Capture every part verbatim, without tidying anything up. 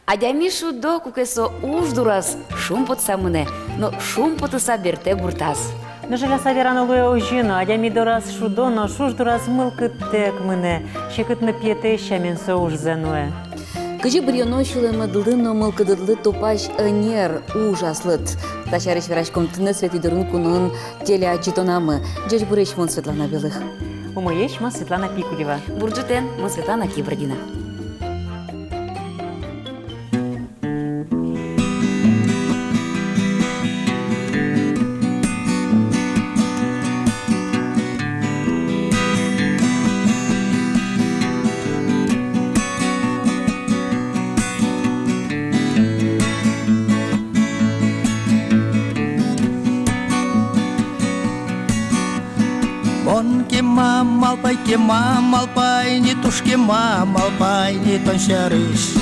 Адями шудо, куке со уж дураз шумпотыса мынэ, но шумпотыса бертэ гуртаз. Но жаляса верано луэ озьы но: адями дораз шудо, но уж дураз мылкыдтэк мынэ. Секыт но пиетэсь сямен со ужзэ нуэ. Кызьы быръёно сюлэмыдлы но мылкыдыдлы тупась ӧнер, уж аслыд? Та сярысь вераськом туннэ «Светӥ дурын куноын» телеадӟытонамы. Ӟечбуресь, мон Светлана Белых. Умоесь, мон Светлана Пикулева. Бур ӝытэн, мон Светлана Кибардина. Мон кема малпай, кема малпай, ни туж кема малпай ни тон сярысь.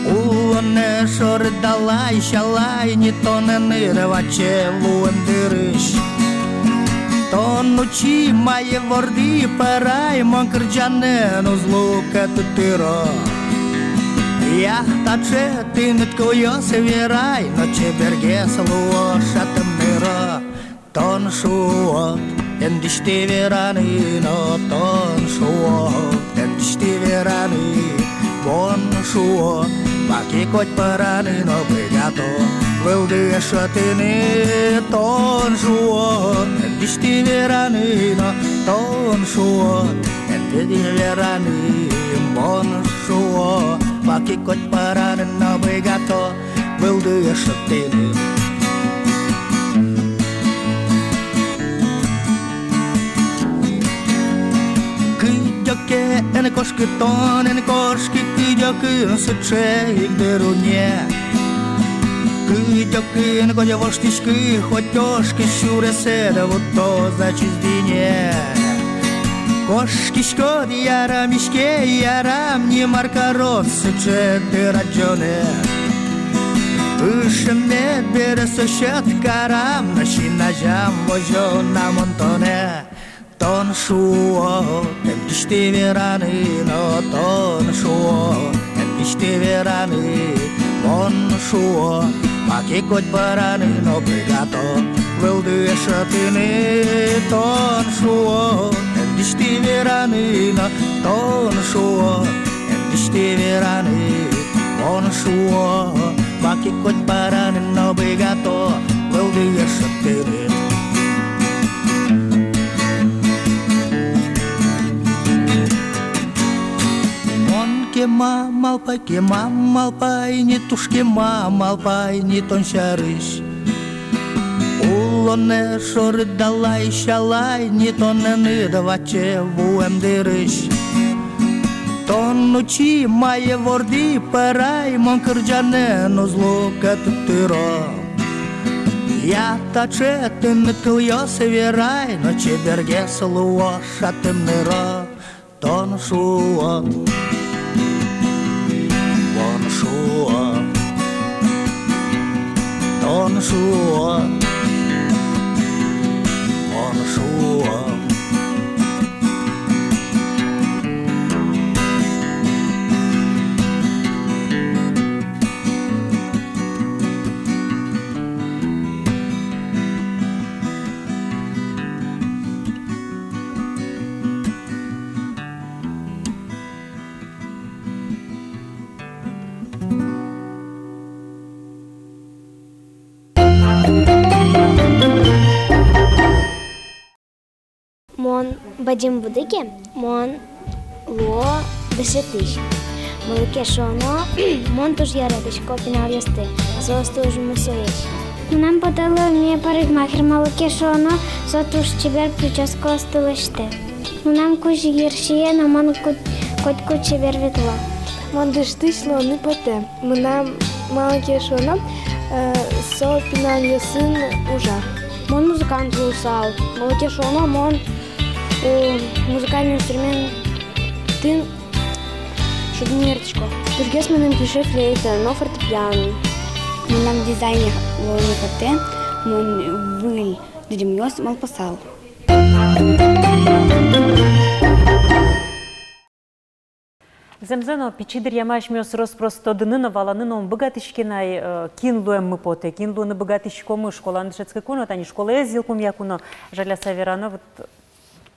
Улонэ шоры далай-сялай, ни тонэн ӧй ваче луэм дырысь. Тон учи, мае вордӥ, пӧрай, мон кырӟанэн уз луэ ке тытыро. Я таӵе тыныд кылъёс верай, но чебергес луо шатым ныро. Тон шуод, эн дӥсьты вераны, но тон шуод, эн дӥсьты вераны. Мон шуо, маке коть пӧраны но быгато вылды эшшо тыны. Тон шуод, эн дӥсьты вераны, но тон шуод, эн дӥсьты вераны. Мон шуо, маке коть пӧраны но быгато вылды эшшо тыны. Кыдёке эн кошкы тон, эн кошкы кыдёкын, сыӵе ик дыр уне. Кыдёкын коть воштӥськы, хоть ошкы, сюресэд вуттоз ачиз дине. Кошкиськод, ярам, иське, ярам, ни мар карод сыӵе дыр адӟонэ. Ышемед бере со сьӧд карам, но син азям возё на мон тонэ. Тон шуод, эн дӥсьты вераны, но тон шуод, эн дӥсьты вераны. Мон шуо, маке коть пӧраны но быгато вылды эшшо тыны. Тон шуод, эн дӥсьты вераны, но тон шуод, эн дӥсьты вераны. Мон шуо, маке коть пӧраны но быгато вылды эшшо тыны. Мон кема малпай, кема малпай, ни туж кема малпай ни тон сярысь. Улонэ шоры далай-сялай, ни тонэн ӧй ваче вуэм дырысь. Тон учи, мае вордӥ, пӧрай, мон кырӟанэн уз луэ ке тытыро. Я таӵе тыныд кылъёс верай, но чебергес луо шатым ныро. Тон шуод, мон шуо, тон шуод, мон шуо. Мон бадӟым буды ке, мон луо дышетӥсь. Малы ке шуоно, мон туж яратӥсько пиналъёсты, соос туж мусоесь. Мынам потэ луэме парикмахер, малы ке шуоно, со туж чебер причёскаосты лэсьтэ. Мынам кузь йырсие, но мон коть, коть куд чебер ветло. Мон дышетӥсь луыны потэ. Мынам, малы ке шуоно, э, со пиналъёсын ужа. Мон музыкант луысал, малы ке шуоно, мон, э, музыкальный инструментын шудыны яратӥсько. Тужгес мыным кельше флейта но фортепиано. Мынам дизайнер луыны потэ, мон выль дыръёс малпасал. Зэмзэ но, пичи дыръямы асьмеос рос-прос тодыны но, валаны но ум быгатӥське на ай, э, кин луэммы потэ, кин луыны быгатӥськомы школаын дышетскыку но, тани школаез йылпумъяку но, жаляса верано, вот,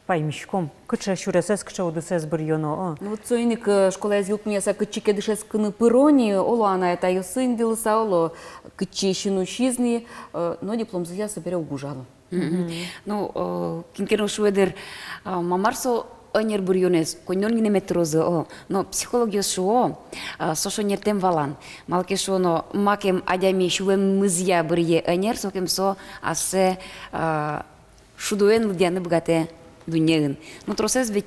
паймиськом, кыӵе сюресэз, кыӵе удысэз быръёно, о. Ну вот соин ик, э, школаез йылпумъяса кытчы ке дышетскыны пыро ни, оло, анай-атайёсты индылыса, оло, кытчы синусиз ни, э, но дипломзыя собере уг ужало. Мгм. Ну, э, кин ке но шуэ дыр, а, ма мар со ӧнер быръёнэз, коньдон гинэ мед тырозы, о. Но психологъёс шуо, а, со шонертэм валан. Малы ке шуоно, макем адями сюлэммызъя быръе ӧнер, сокем со ассэ, а, шудоен лыдъяны быгатэ дуннеын. Ну, тросэз ведь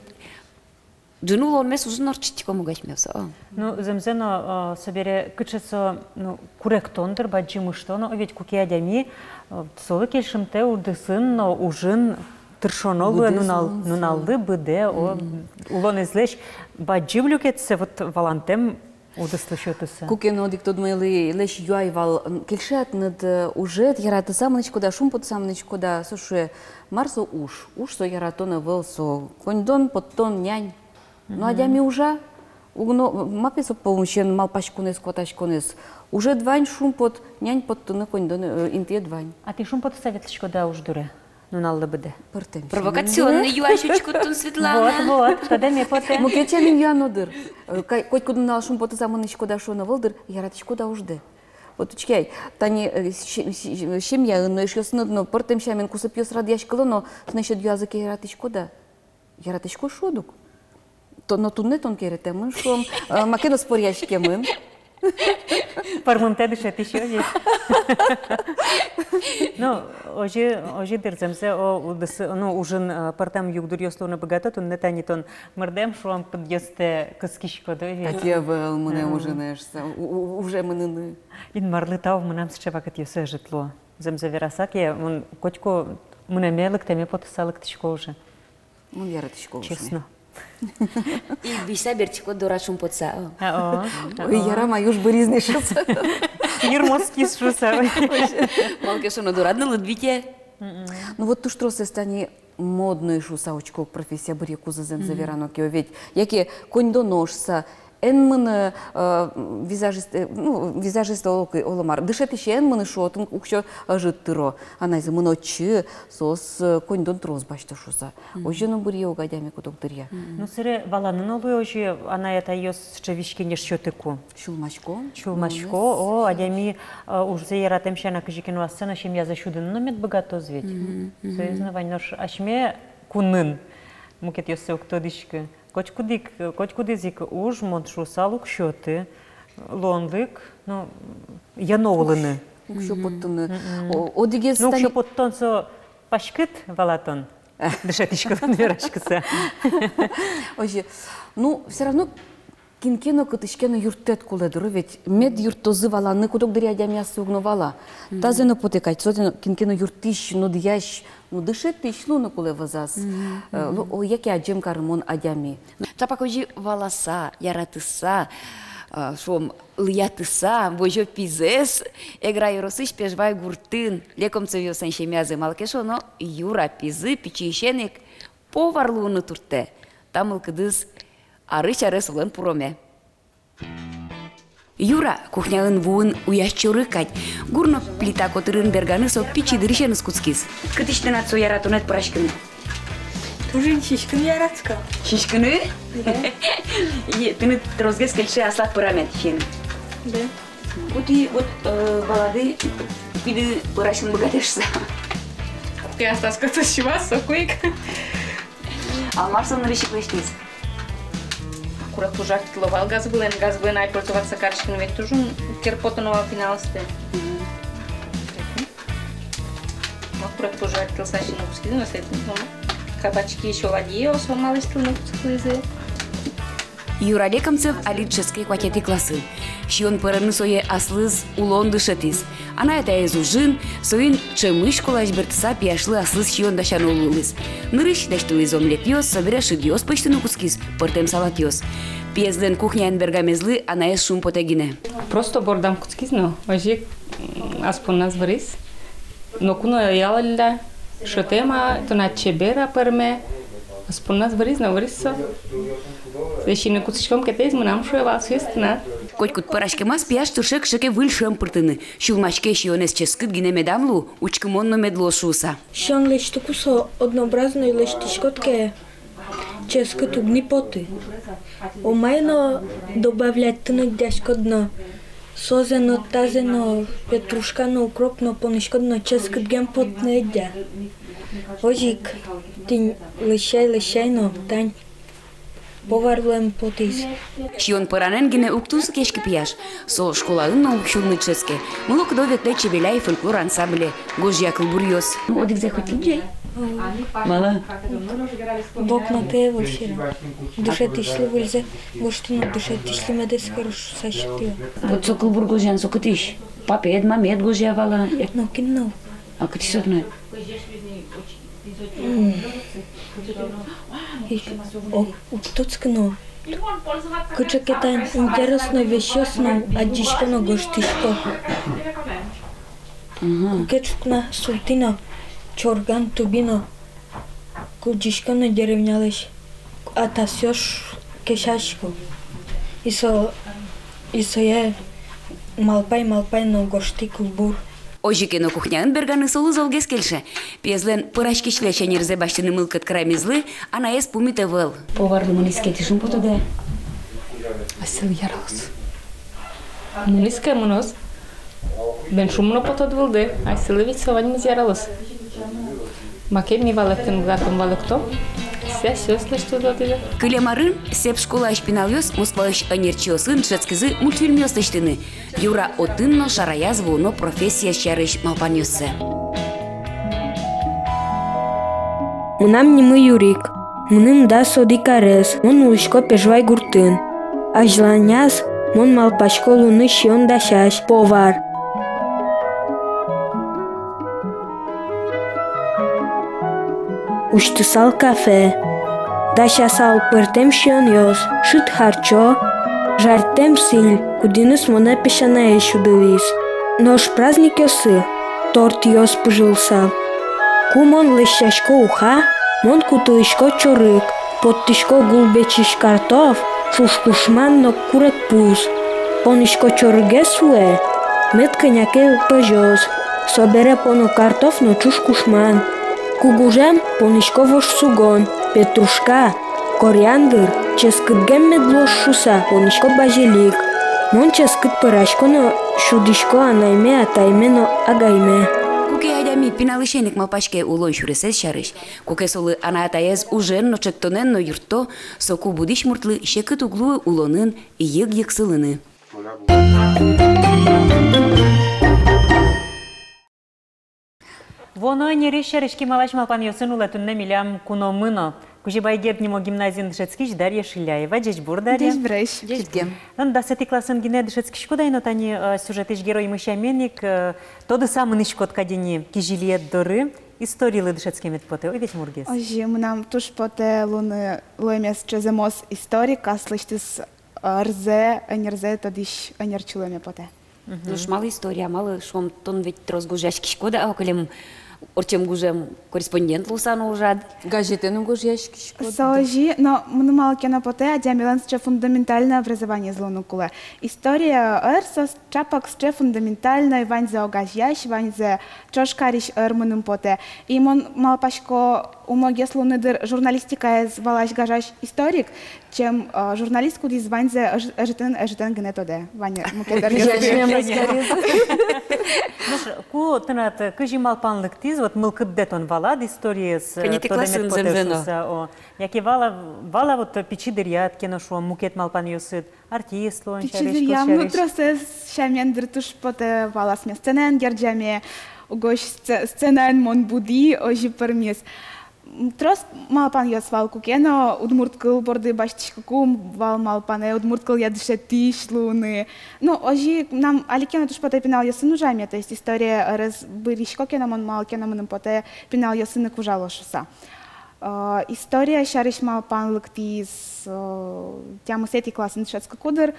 ӝыны улонмес ужын ортчытӥськом ук асьмеос, о. Ну, зэмзэ но, э, собере кыӵе со, ну, куректон дыр, бадӟым ыштон, о, ведь куке адями, э, солы кельшымтэ удысын но ужын тыршоно луэ, быдэ нунал-, нунал-, нуналлы быдэ, о, мгм, улонэзлэсь бадӟым люкетсэ, вот, валантэм удыслы сётыса. Куке но одӥг тодмоелэсь юай вал, м, кельше-а тыныд, э, ужед, яратыса мынӥськод-а, шумпотыса мынӥськод-а, со шуэ, мар со уж? Уж со яратон ӧвӧл, со коньдон поттон, нянь. Но адями ужа, уг но, ма пе со пӧлысен малпаськонэз, куатаськонэз. Ужед вань, шумпот, нянь поттыны коньдон, э, интыед вань. А тӥ шумпотыса ветлӥськоды-а уж дуре нуналлы быдэ? Пӧртэм сямен. Провокационный юан учкод тон, Светлана. Вот, вот, тодэме потэ. Мукет сямен юано дыр. Э, ка-, котькуд нунал шумпотыса мынӥськод-а шуоно ӧвӧл дыр, яратӥськод-а уждэ. Вот учке ай, тани, э, се-, се-, семьяын но, эшъёсыныд но пӧртэм сямен кусыпъёс радъяськыло но, тынэсьтыд юазы ке, яратӥськод-а? Яратӥсько шуод ук. То-, но туннэ тон керетэмын, шуом, э, маке но споръяськемын. Пӧрмымтэ дышетӥсь, озьы. Ну, озьы, озьы дыр, зэмзэ, о, удыс-, ну, ужын, э, пӧртэм югдуръёс луыны быгато, туннэ тани тон мырдэм, шуом, пыдъёстэ кыскиськод, озьы. Ӧти ӧвӧл мынэм ужын эшсэ, у-, у-, уже мыныны. Инмарлы тау, мынам сыӵе вакытъёсы ӧжыт луо. Зэмзэ вераса ке, мон котьку мынэме, лыктэме потыса лыктӥсько уже. Мон яратӥсько ужме. Честно. И быса бертӥсько дорад шумпотса, о. А, о. Ой, ярам ай, уж быриз ни шуса. Йырмоскиз шуса. Малы ке шуоно, дорад но лыдвите. Ну вот туж тросэз тани модной шуса учко ук профессия быръекузы, зэмзэ верано ке, о ведь. Яке коньдоно шуса, эн мыны, э, визажист, э, ну, визажист оло ке, оло мар, дышетӥсе эн мыны шуо, отын уксё ӧжыт тыро. Анайзы мыно отчы, соос, э, коньдон трос басьто шуса. Озьы но быръе ук адями куд-ог дыръя. Ну, сэре валаны но луэ озьы, анай-атайёс сыӵе визь-кенеш сётыку. Сюлмасько. Сюлмасько, о, адями, э, ужзэ яратэм сяна кызьы ке но ассэ но, семьязэ сюдыны но мед быгатоз ведь. Соиз но вань, нош асьме кунын, мукетъёссэ уг тодӥськы. Котькудӥз ик, котькудӥз ик уж мон шуысал уг сёты, луонлык, ну, йӧно улыны. Уксё поттыны. О, одӥгез. Ну, тани уксё поттон со паськыт валатон. Дышетӥськылэн вераськыса. Озьы. Ну, всё равно кин ке но, кытысь ке но юрттэт кулэ дыр, о ведь. Мед юрттозы валаны, куд-ог дыръя адями ассэ уг но вала. Тазэ но потэ кадь, сотэ но кин ке но юрттӥсь, нудъясь, ну, дышетӥсь луыны кулэ вӧзаз. Э, лу-, о, яке адӟем карымон адями. Чапак озьы валаса, яратыса, э, шуом, лыятыса возё пизэс Эгра ёросысь Пежвай гуртын Лекомцевъёслэн семьязы. Малы ке шуоно, Юра пизы пичиысен ик повар луыны турттэ. Та мылкыдыз арысь аре солэн пуроме. Юра кухняын вуын уяз чорыг кадь, гур но плита котырын берганы со пичи дырысеныз кутскиз. Кытысь тынад со яратонэд пӧраськыны? Туж ик сиськыны яратӥсько. Сиськыны? Да. И тыныд тросгес кельше аслад пӧрамед сиыны? Да. Вот и вот, э, валады, пиды пӧраськыны быгатэ шуса. Куке аслаз кӧтыз сюаз, соку ик. А мар со нырысь ик лэсьтӥз? Курегпуж артыло вал газ вылын, газ вылын ай пользоваться кариськыны ведь туж ик кер потоно вал пиналъёсты. Мгм. Ма курегпуж артылса сиыны кутскизы но, сэтын, ну, кабачки ещё ладьё, со малы сиыны кутскизы. Юра Лекомцев али дышетске куатетӥ классын. Сиён пӧрыны сое аслыз улон дышетӥз. Анай-атаез ужын, соин ӵемысь школаысь бертыса пияшлы аслыз сиён дасяно луылӥз. Нырысь лэсьтылӥз омлетъёс, собере шыдъёс пӧзьтыны кутскиз, пӧртэм салатъёс. Пиезлэн кухняын бергамезлы анаез шумпотэ гинэ. Просто бордам кутскиз но, озьы ик, м, ас понназ выриз. Ноку но ӧй алля, шӧтэм-а, тынад чебер-а пӧрме. Ӧс понназ вырӥз но вырӥз со. Лэсьтыны кутскиськом ке, тэз мынам, шуэ вал, соиз тынад. Котькуд пӧраськемаз пияш тырше кыӵе ке выль шӧм пыртыны. Сюлмаське сиёнэз ческыт гинэ медам лу, учкымон но мед луоз шуыса. Сиён лэсьтыку со однообразной лэсьтӥськод ке, ческыт уг ни поты. Омай но добавлятьтыны дасяськод но, созэ но, тазэ но, петрушка но, укроп но понӥськод но, ческытгем потыны ӧдъя. Озьы ик тӥни лэсьтӥ, лэсьтӥ но, тань повар луэм потӥз. Сиён пӧранэн гинэ уг тунсыкъяськы пияш. Со школаын но уг сюлмы дышетске. Мылокыдо ветлэ «Чебеляй» фольклор ансамбле. Гожъя кылбуръёс. Ну, одӥгзэ хоть лыдӟы. Малы? Бокнотэ выльсэ. Дышетӥсьлы выльзэ гожтӥ но, дышетӥсьлы мед эскероз шуса сётӥ. Вот со кылбур гожъян, со кытысь? Папед, мамед гожъя вал-а? Ну, кин но. А кытысь со тынад? М. Ик, о, уг тодӥськы но. Кыӵе ке тань интересной вещьёс но адӟисько но гожтӥсько. Ага. Куке ӵукна султӥ но, чорыган тубӥ но, кудӟисько но деревнялэсь атасъёс кесясько. И со, и сое малпай, малпай но гожтӥ кылбур. Озьы ке но кухняын берганы солы золгес кельше. Пиезлэн пӧраськисьлэсь ӧнерзэ басьтыны мылкыд каремезлы анаез пумит ӧвӧл. Поварлы мынӥз ке, тӥ шумпотоды-а? Асьсэлы яралоз. Мынӥз ке, мыноз. Бен шумпотоно вылды, асьсэлы ведь со ваньмыз яралоз. Маке ми валэктыны быгатом, валэктом. Связь соослэсь тодо тӥледлы. Кылем арын Сеп школаысь пиналъёс Москваысь ӧнерчиосын дышетскизы мультфильмъёс лэсьтыны. Юра отын но шараяз вуоно профессиез сярысь малпанъёссэ. Мынам нимы Юрик. Мыным дас одӥг арес, мон улӥсько Пежвай гуртын. Азьланяз мон малпасько луыны сиён дасясь, повар. Усьтысал кафе, дасясал пӧртэм сиёнъёс, шыд харчо, жартэм сӥль, кудӥныз монэ песянаысь удылӥз. Нош праздникъёсы тортъёс пыжылысал. Ку мон лэсьтӥсько уха, мон кутылӥсько чорыг, поттӥсько гулбечысь картоф, ӵушкушман но курегпуз. Понӥсько чорыгез вуэ, мед кӧня ке пӧзёз, собере поно картоф но ӵушкушман. Ку гужем, понӥсько вож сугон, петрушка, кориандр, ческытгем мед луоз шуса, понӥсько базилик. Мон ческыт пӧрасько но сюдӥсько анайме, атайме но агайме. Куке адями пиналысен ик малпаське улон сюресэз сярысь, куке солы анай-атаез ужен но, ӵектонэн но юртто, соку будӥсь муртлы секыт уг луы улонын йыг-йыг сылыны. Вуоно ӧнерез сярысь кемалась малпанъёсын улэ туннэ милям куномы но. Кузебай Герд нимо гимназиын дышетскись Дарья Шиляева. Ӟечбур, Дарья. Ӟечбуресь. Ӟечбур. Тон дасэтӥ классын гинэ дышетскиськод ай но, тани, э, сюжетысь героймы сямен ик, э, тодыса мынӥськод кадь ини кизилиед доры, историлы дышетскемед потэ, ой, ведь мургес. Озьы, мынам туж потэ луыны, луэмез ӵемзэ мос историк, аслэсьтыз ӧрзэ, ӧнерзэ тодӥсь ӧнерчи луэме потэ. Мгм. Нош малы история, малы, шуом, тон ведь трос гожъяськиськод-а, кылем ортчем гужем корреспондент луыса но ужад. Газетын но гожъяськиськод. Со озьы, но мыным малы ке но потэ, адямилэн сыӵе фундаментальной образованиез луыны кулэ. История ӧр со ӵапак сыӵе фундаментальной, ваньзэ огазеясь, ваньзэ ӵош карись ӧр мыным потэ. И мон малпасько, умойгес луыны, дыр, журналистикаез валась, гажась историк, чем, э, журналист, кудӥз ваньзэ ӧж-, ӧжытын, ӧжытын гинэ тодэ. Вань мукет ӧръёсты. Нош ку тынад кызьы малпан лыктӥз, вот мылкыддэ тон валад историез, э, тодэмед потэ шуыса, о. Яке вала, вала вот пичи дыръяд ке но, шуом, мукет малпанъёсыд, артист луон сярысь, пичи дыръям, ну, тросэз сямен, дыр, туж потэ вал асме сценаен герӟаме, угось сце-, сценаен мон будӥ, озьы пӧрмиз. М, трос малпанъёс вал, куке но удмурт кыл борды басьтӥськыкум вал малпанэ удмурт кылъя дышетӥсь луыны. Ну, озьы ик мынам али ке но туж потэ пиналъёсын ужаме, то есть история ӧрез бырисько ке но, мон малы ке но мыным потэ пиналъёсын ик ужало шуыса. Э, история сярысь малпан лыктӥз, э, тямысэтӥ классын дышетскыку, дыр.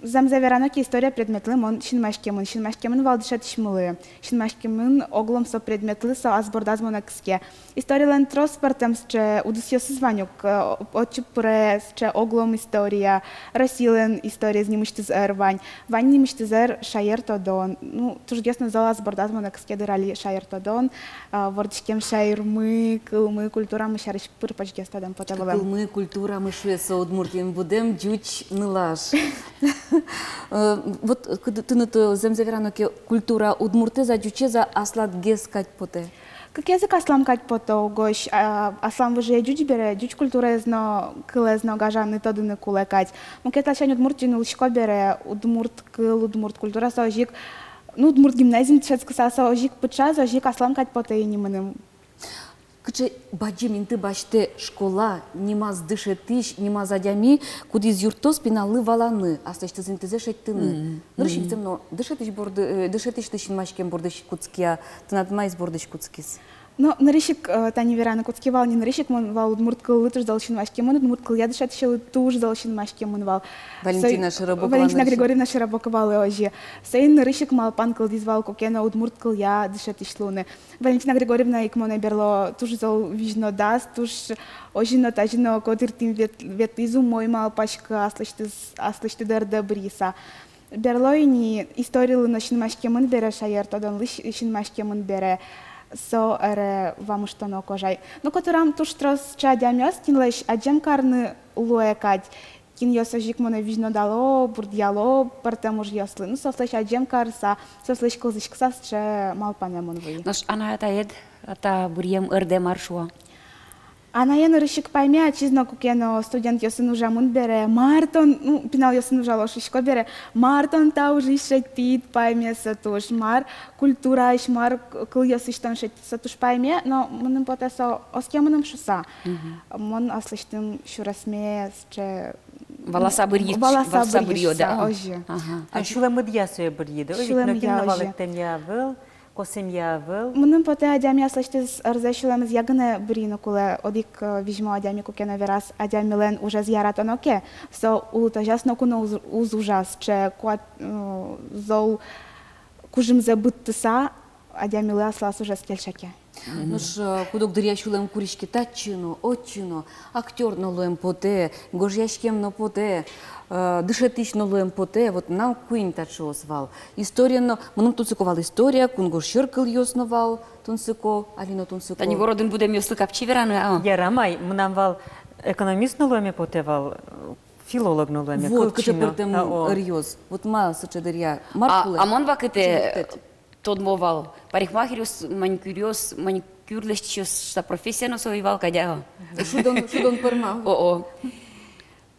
Зэмзэ верано ке, история предметлы мон синмаськемын, синмаськемын вал дышетӥсьмылы, синмаськемын оглом со предметлы, со ас бордаз монэ кыске. Историлэн трос пӧртэм сыӵе удысъёсыз вань ук, э, отчы пыре сыӵе оглом история, Россилэн историез нимысьтыз ӧр вань, вань нимысьтыз ӧр шаертодон. Ну, тужгес но зол ас бордаз монэ кыске дыр али шаертодон, а, вордӥськем шаермы, кылмы, культурамы сярысь пыр-почгес тодэм потэ вылэм. Кылмы, культурамы шуэ со, Удмуртиын будэм ӟуч нылаш. Э, вот кыд-, тыныд, э, зэмзэ верано ке, культура удмуртэз-а, ӟучез-а аслад гес кадь потэ? Кыкез ик аслам кадь потэ угось, а, аслам выжые ӟуч бере, ӟуч культураез но, кылэз но гажаны, тодыны кулэ кадь. Мукет ласянь, Удмуртиын улӥсько бере, удмурт кыл, удмурт культура со озьы ик, ну, удмурт гимназиын дышетскыса, со озьы ик пыӵа, со озьы ик аслам кадь потэ ини мыным. Кыӵе бадӟым инты басьтэ школа, нимаз дышетӥсь, нимаз адями, кудӥз юрттоз пиналлы валаны аслэсьтыз интызэ шедьтыны. Мгм. Нырысь ик, мгм, зэм но дышетӥсь борды, э, дышетӥсьлы синмаськем бордысь кутски-а, тынад маиз бордысь кутскиз? Но нырысь ик, э, тани вераны кутски вал ни, нырысь ик мон вал удмурт кыллы туж зол синмаськемын, удмурт кылъя дышетӥсьлы туж зол синмаськемын вал. Валентина Широбокова. Валентина Григорьевна Широбоковалы озьы. Соин нырысь ик малпан кылдӥз вал, куке но удмурт кылъя дышетӥсь луыны. Валентина Григорьевна ик монэ берло туж зол визьнодаз, туж озьы но, тазьы но котыртӥм вет-, ветлӥз, умой малпасько, аслэсьтыз, аслэсьтыд ӧрдэ бырйыса. Берло ини историлы но синмаськемын бере, шаертодонлы си-, синмаськемын бере, со ӧре вамыштоно кожай. Но котырам туж трос сыӵе адямиос, кинлэсь адӟем карны луэ кадь, кинъёс озьы ик монэ визьнодало, бурдъяло пӧртэм ужъёслы. Ну, соослэсь адӟем карыса, соослэсь кылзӥськыса, сыӵе малпанэ мон вуи. Нош анай-атаед та бырйем ӧрдэ мар шуо? Анае нырысь ик пайме, ачиз но, куке но студентъёсын ужамын бере, мар тон, ну, пиналъёсын ужало шуисько бере, мар тон та ужысь шедьтӥд, пайме со туж, мар культураысь, мар к-, кылъёсысь тон шедьтӥд, со туж пайме, но мыным потэ, со оске мыным шуса. Мгм. Мон аслэсьтым сюресме сыӵе валаса бырйи-, валаса бырйи шуса, да? Озьы. Ага. А сюлэмыдъя сое бырйиды, озьы. Сюлэмъя, нокин но озьы. Валэктэмъя ӧвӧл, косэмъя ӧвӧл. Мыным потэ, адями аслэсьтыз ӧрзэ сюлэмызъя гинэ бырйыны кулэ. Одӥг, э, визьмо адями куке но вераз, адямилэн ужез яратоно ке, со улытозяз ноку но уз, уз ужа, сыӵе куа-, э, зол кужымзэ быдтыса, адямилы аслаз ужез кельше ке. Мгм. Нош, э, куд-ог дыръя сюлэм куриське татчы но, отчы но, актёр но луэм потэ, гожъяськем но потэ, э, дышетӥсь но луэм потэ, вот мынам куинь таӵеос вал. История но, мыным тунсыко вал история, кунгож сьӧр кылъёс но вал тунсыко, али но тунсыко. Тани городын будэмъёслы капчи вераны, а? Ярамай, мынам вал экономист но луэме потэ вал, э, филолог но луэме, вот, кылчи но. Кыӵе пӧртэм ӧръёс. Вот ма сыӵе дыръя, мар кулэ? А мон вакытэ тодмо вал парикмахеръёс, маникюръёс, маникюр лэсьтӥсьёс, шуса профессия но со ӧй вал кадь, а? Шудон, шудон пӧрма. О-о.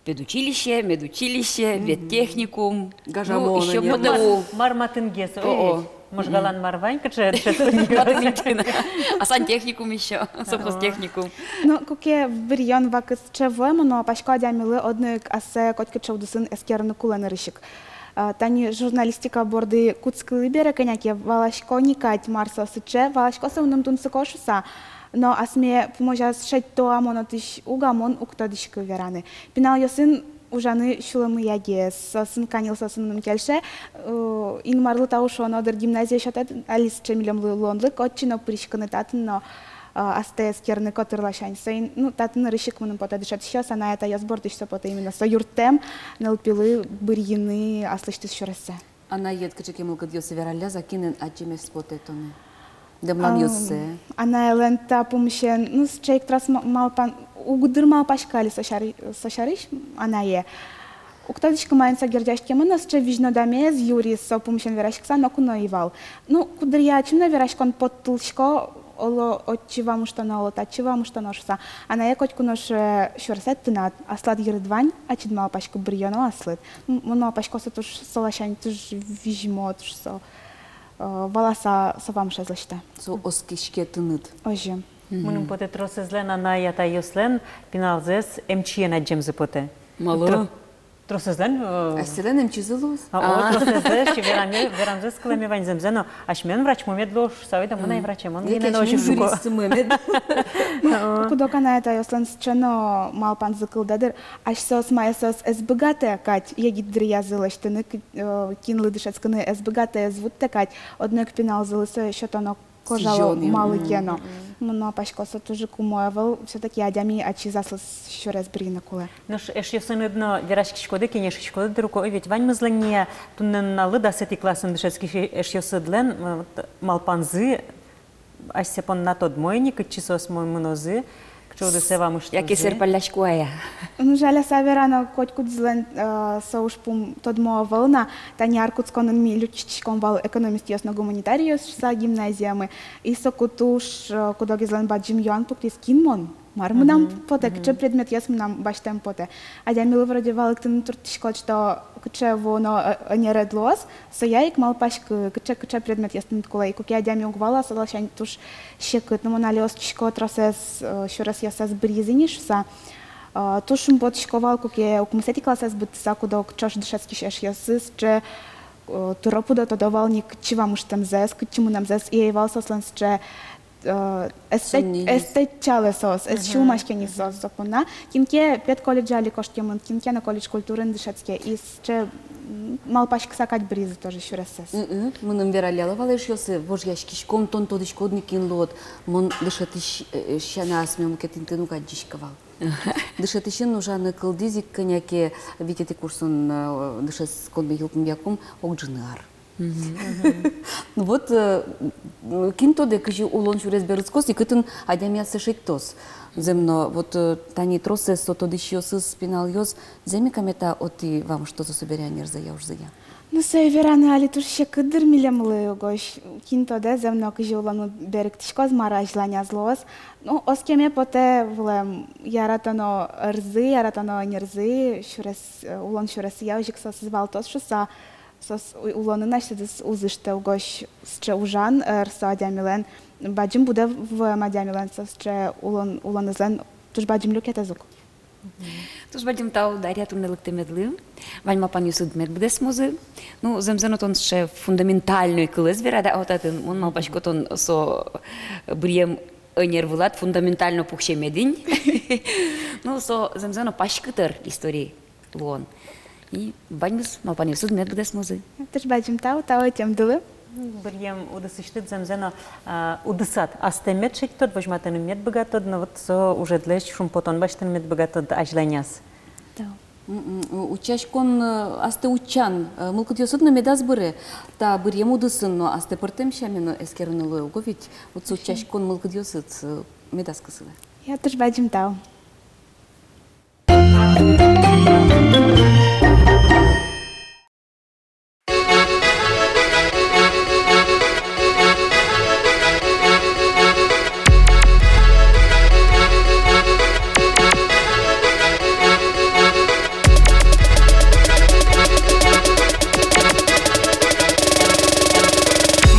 Педучилище, медучилище, мгм, веттехникум. Гажамо, ну, ещё но ПТУ. Мар, мар матынгес, о-о, ой, Можгалан мар вань, кыӵе, кыӵе. Мар матынгес. А сантехникум ещё, о-о, совхозтехникум. Ну, куке бырйон вакыт сыӵе вуэ, мон малпасько, адямилы одно ик ассэ котькыӵе удысын эскерыны кулэ нырысь ик. А, тани журналистика борды кутскылӥ бере кӧня ке, валасько ни кадь, мар со сыӵе, валасько, со мыным тунсыко шуса. Но асме пумозяз шедьто-а мон отысь, уг-а, мон уг тодӥськы вераны. Пиналъёсын ужаны сюлэмъягес, соосын каньыл, соосын мыным кельше. Э, Инмарлы тау шуоно дыр, гимназие сётэд, али сыӵе милемлы луонлык, отчы но пыриськыны, татын но, э, астэ эскерыны котыр ласянь. Соин, ну, татын нырысь ик мыным потэ, дышетӥсьёс, анай-атайёс бордысь со потэ, именно со юрттэм, нылпилы бырйыны аслэсьтыз сюрессэ. Анаед кыӵе ке мылкыдъёссэ вералляз-а, кинэн адӟемез потэ тонэ? Дэмланъёссэ. Ам, анаелэн та пумысен, ну, сыӵе ик трос ма-, малпан, уг дыр малпаськы али со сяры-, со сярысь анае. Уг тодӥськы, маин со герӟаськемын, но сыӵе визьнодамез юри со пумысен вераськыса ноку но ӧй вал. Ну, куддыръя ачим но вераськон поттылӥсько, оло отчы вамыштоно, оло татчы вамыштоно шуса. Анае котьку но шуэ: сюресэд тынад, аслад йырыд вань, ачид, малпасько, бырйоно аслыд. М-, мон малпасько, со туж, со ласянь туж визьмо, туж со, э, валаса со вамышез лэсьтэ. Со оскиське тыныд. Озьы. Мгм. Мыным потэ, тросэзлэн, анай-атайёслэн пиналзэс эмчиен адӟемзы потэ. Малы? Тро-, Тросэзлэн, э, асьсэлэн эмчизы луоз. А, о, а, тросэзлэн, эшшо вераме, верамзэс кылэме вань зэмзэ но. Асьмелэн врачмы мед луоз шуса, ойдо мынам врачмы, мон гинэ но озьы шуко. Юристмы мед. Куд-ог анай-атайёслэн сыӵе но малпанзы кылдэ дыр, асьсэос мае соос ӧз быгатэ кадь егит дыръязы лэсьтыны, кы-, э, кинлы дышетскыны ӧз быгатэ, ӧз вуттэ кадь, одно ик пиналзылы сое сётоно кожало малы ке но. Мгм. Мон малпасько, со туж ик умой ӧвӧл, всё-таки адями ачиз аслыз сюрес бырйыны кулэ. Нош эшъёсыныд но вераськиськоды, кенешиськоды дыр ук, ой, ведь ваньмызлэн ни туннэ нуналлы дасэтӥ классын дышетскись эшъёсыдлэн, э, вот, малпанзы асьсэ понна тодмо ини, кытчы соос мынозы, кыӵе удысэ вамыштозы. Яке сэрпаллясько-а? Ну, жаляса верано, котькудӥзлэн, э, со ужпум тодмо ӧвӧл на. Тани ар кутсконын ми лыдӟиськиськом вал экономистъёс но гуманитарийёс шуса гимназиямы. И соку туж, э, куд-огезлэн бадӟым юан пуктӥз: кин мон? Мар мынам потэ, кыӵе предметъёс мынам басьтэм потэ? Адямилы вроде валэктыны турттӥськод, что кыӵе вуоно, э, ӧнеред луоз, соя ик малпаськы, кыӵе, кыӵе предметъёс тыныд кулэ. И куке адями уг вала, со ласянь туж секыт. Но мон али оскисько тросэз, э, сюресъёсэз быръизы ни шуса. Э, туж шумпотӥсько вал, куке укмысэтӥ классэз быдтыса куд-ог ӵош дышетскись эшъёсы сыӵе, э, тыро-пыдо тодо вал ни, кытчы вамыштэмзэс, кытчы мынэмзэс, и ӧй вал соослэн сыӵе, э, эстэ-, эстэтчалэ соос, эс сюлмаське ни соос соку на. Кин ке педколледжа али кошкемын, кин ке но колледж культурын дышетске. И сыӵе, м, малпаськыса кадь быръизы тоже сюрессэс. Мгм. Мыным вералляло вал эшъёсы: вожъяськиськом, тон тодӥськод ни, кин луод. Мон дышетӥсь, э, сяна асме мукет интыын уг адӟиськы вал. Дышетӥсьын ужаны кылдӥз ик, кӧня ке витетӥ курсын, э, дышетсконме йылпумъякум, ог ӝыны ар. Мгм. Ну вот, э, кин тодэ, кызьы улон сюрес берытскоз и кытын адями ассэ шедьтоз. Зэм но, вот, э, тани тросэз со тодӥсьёсыз пиналъёс, зэм ик-а мед-а отӥ вамыштозы собере ӧнерзыя, ужзыя? Ну, сое вераны али туж секыт дыр милемлы угось. Кин тодэ, зэм но, кызьы улонмы берыктӥськоз, мар азьланяз луоз. Ну, оскеме потэ вылэм яратоно ӧрзы, яратоно ӧнерзы, сюрес, э, улон сюресъя озьы ик соосыз валтоз шуса. Соос у-, улонын асьсэдыз уз ыштэ угось сыӵе ужан, э, ӧр со адямилэн, бадӟым будэ вуэм адямилэн со сыӵе улон, улонэзлэн туж бадӟым люкетэз ук. Туж бадӟым тау, Дарья, туннэ лыктэмедлы. Вань малпанъёсыд мед быдэсмозы. Ну, зэмзэ но, тон сыӵе фундаментальной кылэз верад-а татын. Мон малпасько, тон со быръем ӧнер вылад фундаментально пуксемед ини. Ну, со зэмзэ но паськыт ӧр история луон. И ваньмыз малпанъёсыд мед быдэсмозы. Туж бадӟым тау, тау ӧтемдылы. Быръем удысысьтыд зэмзэ но, а, удысад астэ мед шедьтод, возьматыны мед быгатод, но вот со ужедлэсь шумпотон басьтыны мед быгатод азьланяз. Тау. М-м, у-, утчаськон, э, астэ утчан, э, мылкыдъёсыд но медаз быре. Та быръем удысын но астэ пӧртэм сямен но эскерыны луэ уго ведь. Вот со утчаськон мылкыдъёсыд, э, медаз кысылэ. Я, туж бадӟым тау.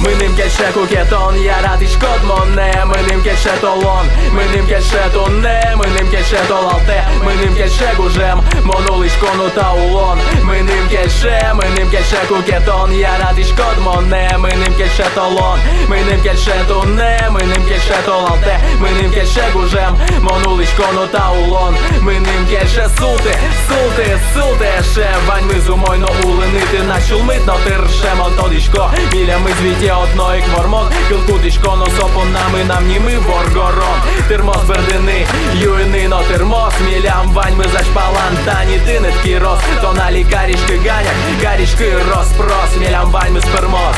Мыным кельше, куке тон яратӥськод монэ, мыным кельше толон, мыным кельше туннэ, мыным кельше толалтэ, мыным кельше гужем, мон улӥсько но та улон. Мыным кельше, мыным кельше, куке тон яратӥськод монэ, мыным кельше толон, мыным кельше туннэ, мыным кельше толалтэ, мыным кельше гужем, мон улӥсько но та улон. Мыным кельше султэ, султэ, султэ, эше ваньмыз умой но улыны тынад сюлмыд но тырше. Мон тодӥсько, милемыз витё одно ик вормон, кыл кутӥсько но со понна, мынам нимы воргорон. Тырмоз бӧрдыны, юыны но тырмоз, милям ваньмыз азьпалан. Тани тыныд кирос, тон али кариськы ганяк, кариськы рос-прос, милям ваньмыз пӧрмоз.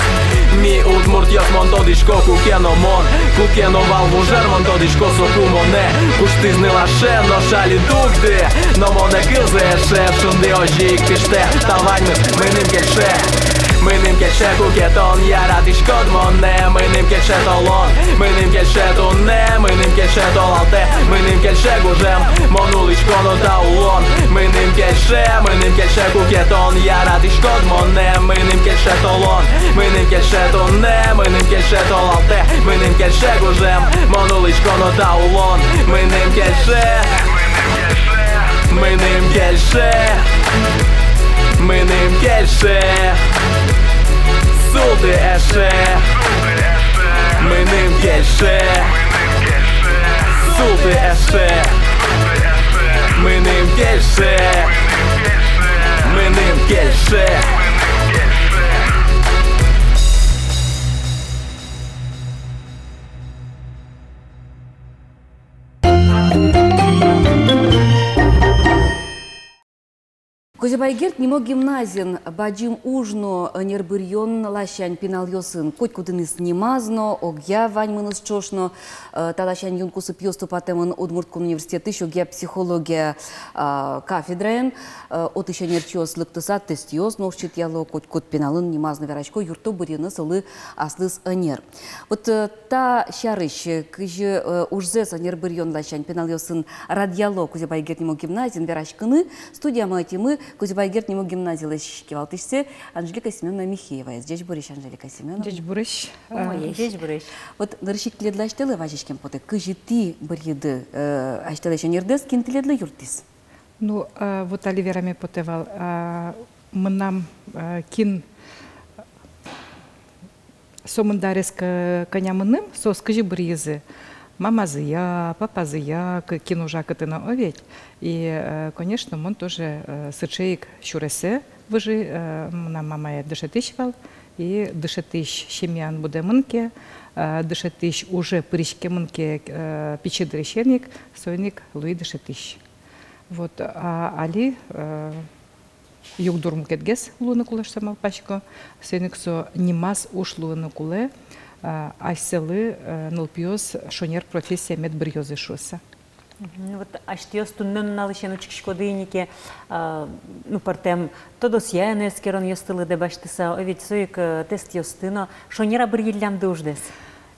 Ми удмуртъёс, мон тодӥсько, куке но мон, куке но вал вужер, мон тодӥсько, соку монэ куштӥз ныл аше, нош али дугды, но монэ кылзэ эше, шунды озьы ик пиштэ. Та ваньмыз мыным кельше. Мыным кельше, куке тон яратӥськод монэ, мыным кельше толон, мыным кельше туннэ, мыным кельше толалтэ, мыным кельше гужем, мон улӥсько но та улон. Мыным кельше, мыным кельше, куке тон яратӥськод монэ, мыным кельше толон, мыным кельше туннэ, мыным кельше толалтэ, мыным кельше гужем, мон улӥсько но та улон. Мыным кельше, мыным кельше. Мыным кельше, мыным кельше, султы эше. Мыным кельше, султы эше. Мыным кельше, мыным кельше. Кузебай Герд нимо гимназиын бадӟым уж но ӧнер быръён ласянь пиналъёсын. Котькудӥныз нимаз но, огъя ваньмыныз ӵош но. Э, та ласянь юн кусыпъёс тупатэмын Удмурт кун университетысь огъя психология, а, кафедраын. Э, отысь ӧнерчиос лыктыса тестъёс но ортчытъяло, котькуд пиналын нимаз но верасько, юртто быръыны солы аслыз ӧнер. Вот, э, та сярысь, э, кызьы, э, ужзэс ӧнер быръён ласянь пиналъёсын радъяло Кузебай Герд нимо гимназиын, вераськыны студиямы ӧтимы Кузебай Герд нимо гимназилэсь кивалтӥсьсэ Анжелика Семёновна Михееваез. Ӟечбуресь, Анжелика Семёновна. Ӟечбуресь. Умоесь. Ӟечбуресь. Вот нырысь ик тӥледлы асьтэлы вазиськем потэ, кызьы тӥ быръиды, э, асьтэлэсь ӧнердэс, кин тӥледлы юрттӥз? Ну, э, вот али вераме потэ вал, э, мынам, э, кин сомында арес кӧ-, кӧня мыным, соос кызьы быръизы? Мамазыя, папазыя, кы-, кин ужа кытын но, о ведь. И, э, конечно, мон тоже, э, сыӵе ик сюресэ выжи, э, мынам мамае дышетӥсь вал, и дышетӥсь семьяын будэмын ке, э, дышетӥсь уже пыриськемын ке, э, пичи дырысен ик, соин ик луи дышетӥсь. Вот, а али, э, югдур мукетгес луыны кулэ шуса малпасько, соин ик со нимаз уж луыны кулэ, а, асьсэлы, э, нылпиос шонер профессия мед быръёзы шуса. Мгм. Вот асьтэос туннэ нуналысен учкиськоды ини ке, а, ну, пӧртэм тодосъя но эскеронъёсты лыдэ басьтыса, о ведь, со ик, э, тестъёсты но, шонер-а быръиллямды уждэс?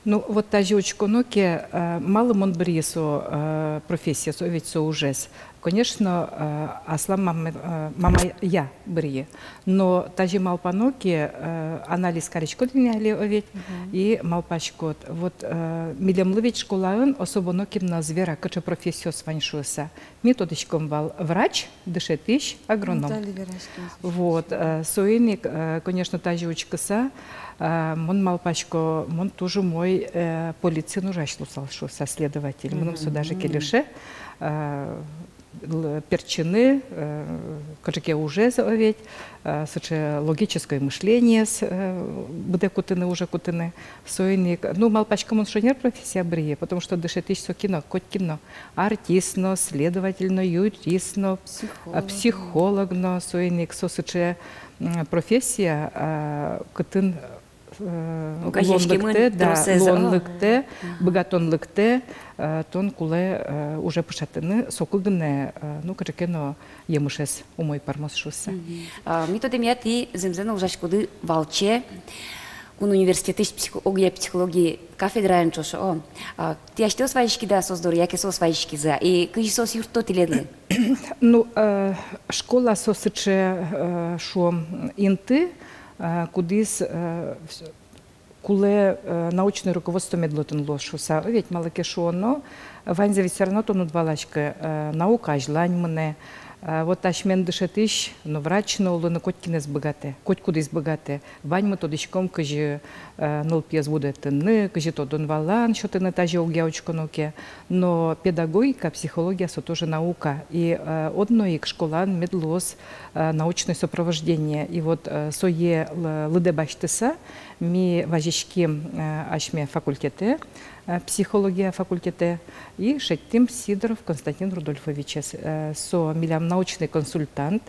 Ну, вот тазьы учконо ке, э, малы мон быръи со, э, профессиез, о ведь, со ужез. Конечно, э, аслам мам-, э, мамая быръи. Но тазьы малпано ке, э, анализ кариськод ини али, о ведь, мгм, и малпаськод. Вот, э, милемлы ведь школаын особо нокин но ӧз вера, кыӵе профессиос вань шуыса. Ми тодӥськом вал врач, дышетӥсь, агроном. Ну, тали вераськем. Вот, э, соин ик, э, конечно, тазьы учкыса, э, мон малпасько, мон туж умой, э, полициын ужась луысал шуыса, следователь. Мыным со даже кельше, э, л-, пертчыны, э, кыӵе ке ужез, о ведь, э, сыӵе логическое мышлениез, э, быдэ кутыны, уже кутыны. Соин ик, ну, малпасько, мон шонер профессия быръи, потому что дышетӥсь со кин но, коть кин но, артист но, следователь но, юрист но, психолог, э, психолог но, соин ик со сыӵе, м, профессия, э, кытын, э, луонлыктэ, да, тросэз, луонлыктэ, быгатонлыктэ, э, тон кулэ, э, уже пыӵатыны, соку гинэ, э, ну, кыӵе ке но емышез умой пӧрмоз шуыса. Мгм. А, ми тодэмъя, тӥ зэмзэ но ужаськоды валче кун университетысь психо-, огъя психология кафедраен ӵош, о. А, тӥ асьтэос вазиськиды-а соос доры, яке соос вазиськизы-а? И кызьы соос юртто тӥледлы? Ну, э, школа со сыӵе, э, шуом, инты, э, кудӥз, э, вс-, кулэ, э, научное руководство мед луэтыны луоз шуыса, о ведь, малы ке шуоно, ваньзэ ведь всё равно тон уд валаськы, э, наука азьлань мынэ, э, вот асьмен дышетӥсь, ну, врач но улыны коть кинэз быгатэ, коть кудӥз быгатэ. Ваньмы тодӥськом, кызьы, э, нылпиез будэтыны, кызьы тодон-валан сётыны, тазьы огъя учконо ке. Но педагогика, психология, со тоже наука. И, э, одно ик школаын мед луоз, э, научное сопровождение. И вот, э, сое лы-, лыдэ басьтыса, ми вазиським, э, асьме факультетэ, э, психология факультетэ, и шедьтӥм Сидоров Константин Рудольфовичез. Э, со милям научный консультант,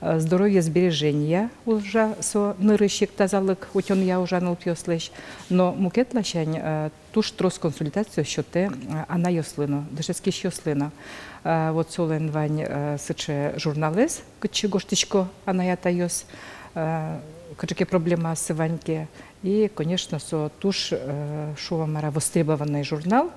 э, здоровье сбережения ужа со нырысь ик, тазалык утёнъя ужа нылпиослэсь. Но мукет ласянь, э, туж трос консультациос сётэ, э, анайёслы но, дышетскисьёслы но. Э, вот солэн вань, э, сыӵе журналэз, кытчы гожтӥсько анай-атайёс, э, кыӵе ке проблемаоссы вань ке. И, конечно, со туж, э, шуом, мар-а, востребованный журнал,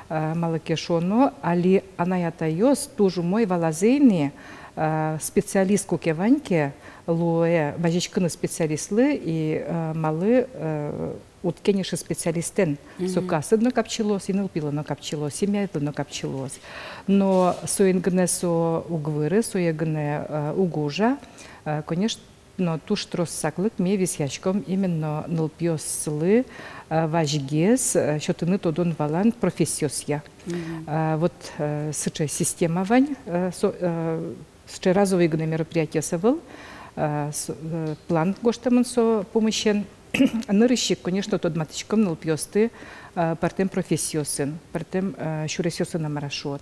э, малы ке шуоно, али анай-атайёс туж умой валазы ини, э, специалист куке вань ке, луэ вазиськыны специалистлы и, э, малы, э, уд ке ни шы специалистэн. Соку асыд но капчи луоз, и нылпилы но капчи луоз, семьяедлы но капчи луоз. Но соин гинэ со уг выры, сое гинэ, э, уг ужа. Э, конечно, туж трос саклык ми висъяськом именно нылпиослы, э, вазьгес, э, сётыны тодон-валан профессиосъя. Э, вот, э, сыӵе система вань, э, со, э, сыӵе разовой гинэ мероприятиос ӧвӧл, э, с-, э, план гожтэмын со пумысен. Нырысь ик, конечно, тодматӥськом нылпиосты, э, пӧртэм профессиосын, пӧртэм, э, сюресъёсын, мар-а шуод.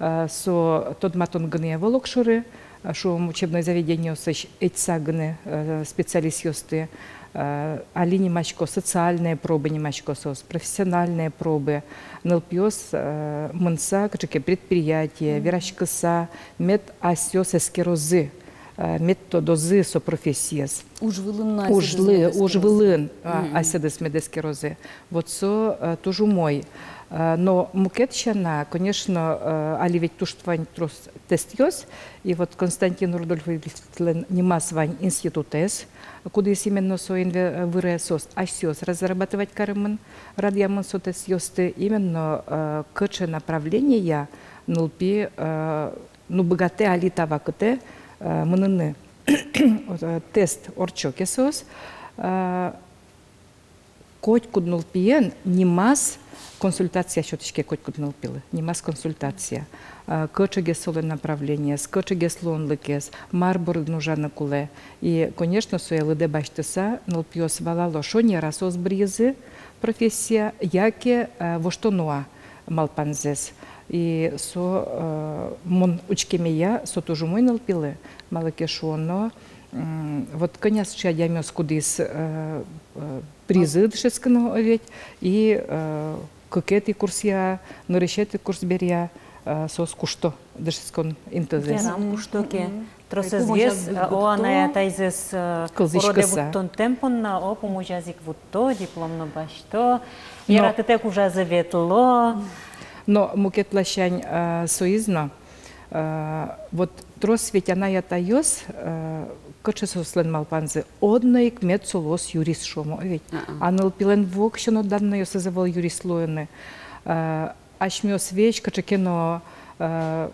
Э, со тодматон гинэ ӧвӧл огшоры, э, шуом, учебной заведениосысь ӧтьыса гинэ, э, специалистъёсты, э, али нимасько, социальные пробы нимасько соос, профессиональные пробы. Нылпиос, э, мыныса кыӵе ке предприятие, вераськыса, мед асьсэос эскерозы, э, мед тодозы со профессиез. Уж вылын но асьсэдыз мед эскерозы. Уж вылын, а, асьсэдыз мед эскерозы. Вот со, э, туж умой. Э, но мукет сяна, конечно, э, али ведь туж вань трос тестъёс, и вот Константин Рудольфовичлэн нимаз вань институтэз, кудӥз именно соин ве-, выре, соос асьсэос разрабатывать каремын, радъямын со тестъёсты, именно, э, кыӵе направление нылпи, э, ну, быгатэ али та вакытэ, э, мыныны, э, тест ортчо ке соос, э, котькуд нылпиен нимаз консультация сётӥське, котькуд нылпилы нимаз консультация. Э, кыӵегес солэн направлениез, кыӵегес луонлыкез, мар бордын ужаны кулэ. И, конечно, сое лыдэ басьтыса, нылпиос валало, шонер-а соос быръизы профессия, яке, э, воштоно-а малпанзэс. И со, э, мон учкемея, со туж умой нылпилы, малы ке шуоно, м, вот кӧня сыӵе адямиос, кудӥз, э, э, призы дышетскыны, о ведь, и, э, кыкетӥ курсъя, нырысетӥ курс бере, э, соос кушто дышетскон интызэс. Ярам, кушто ке. Тросэзгес, э, о, анай-атайзэс, э, уродэ вуттон темпын но, о, пумозяз ик вутто, диплом но басьто, но яратытэк ужазы ветло. Но мукет ласянь, э, соиз но, э, вот трос ведь анай-атайёс, э, кыӵе соослэн малпанзы, одно ик мед со луоз юрист, шуом, о ведь. А нылпилэн воксё но данныйёсыз ӧвӧл юрист луыны. Э, асьмеос ведь кыӵе ке но, э,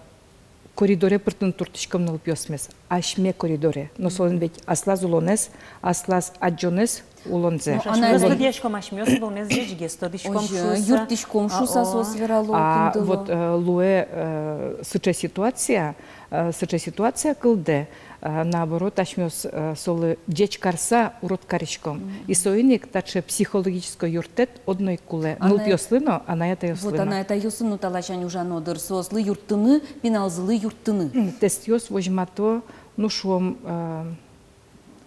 коридоре пыртыны туртӥськом нылпиосмес, асьме коридоре. Но солэн ведь аслаз улонэз, аслаз адӟонэз улонзэ. Асьмеос тодӥськом, асьмеос улонэз ӟечгес тодӥськом шуыса. Юрттӥськом шуыса соос верало, а, киндыло. Вот, э, луэ, э, сыӵе ситуация, э, сыӵе ситуация кылдэ, э, наоборот, асьмеос, э, солы ӟеч карыса урод кариськом. И соин ик таӵе психологической юрттэт одно ик кулэ нылпиослы но, анай-атайёслы но. Вот анай-атайёсын но та ласянь ужано дыр, соослы юрттыны, пиналзылы юрттыны. М, тестъёс возьмато, ну, шуом, э,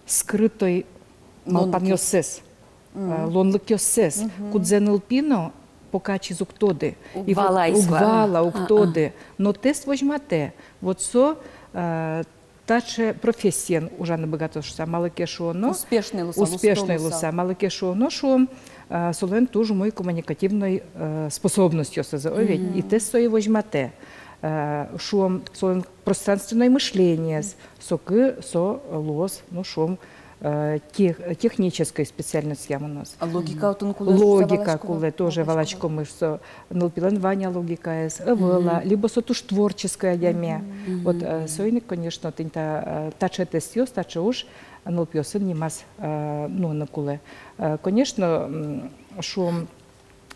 скрытой малпанъёссэс, э, луонлыкъёссэс, кудзэ нылпи но пока ачиз уг тоды. Уг вала, уг вала, уг тоды. Но тест возьматэ. Вот со, э, таӵе профессиен ужаны быгатоз шуыса, малы ке шуоно. Успешной луыса, успешной луыса, малы ке шуоно, шуом, э, солэн туж умой коммуникативной, э, способностьёсыз, о ведь, и тест сое возьматэ. Э, шуом, солэн пространственной мышлениез, соку со луоз, ну, шуом, э, тех-, технической специальностья мыноз. А логика отын кулэ, логика кулэ, тоже валаськом, что нылпилэн вань-а логикаез, ӧвӧл-а, либо со туж творческой адями. Вот, э, соин ик, конечно, тӥни та, э, таӵе тестъёс, таӵе уж нылпиосын нимаз, э, нуыны кулэ. Э, конечно, м, шуом,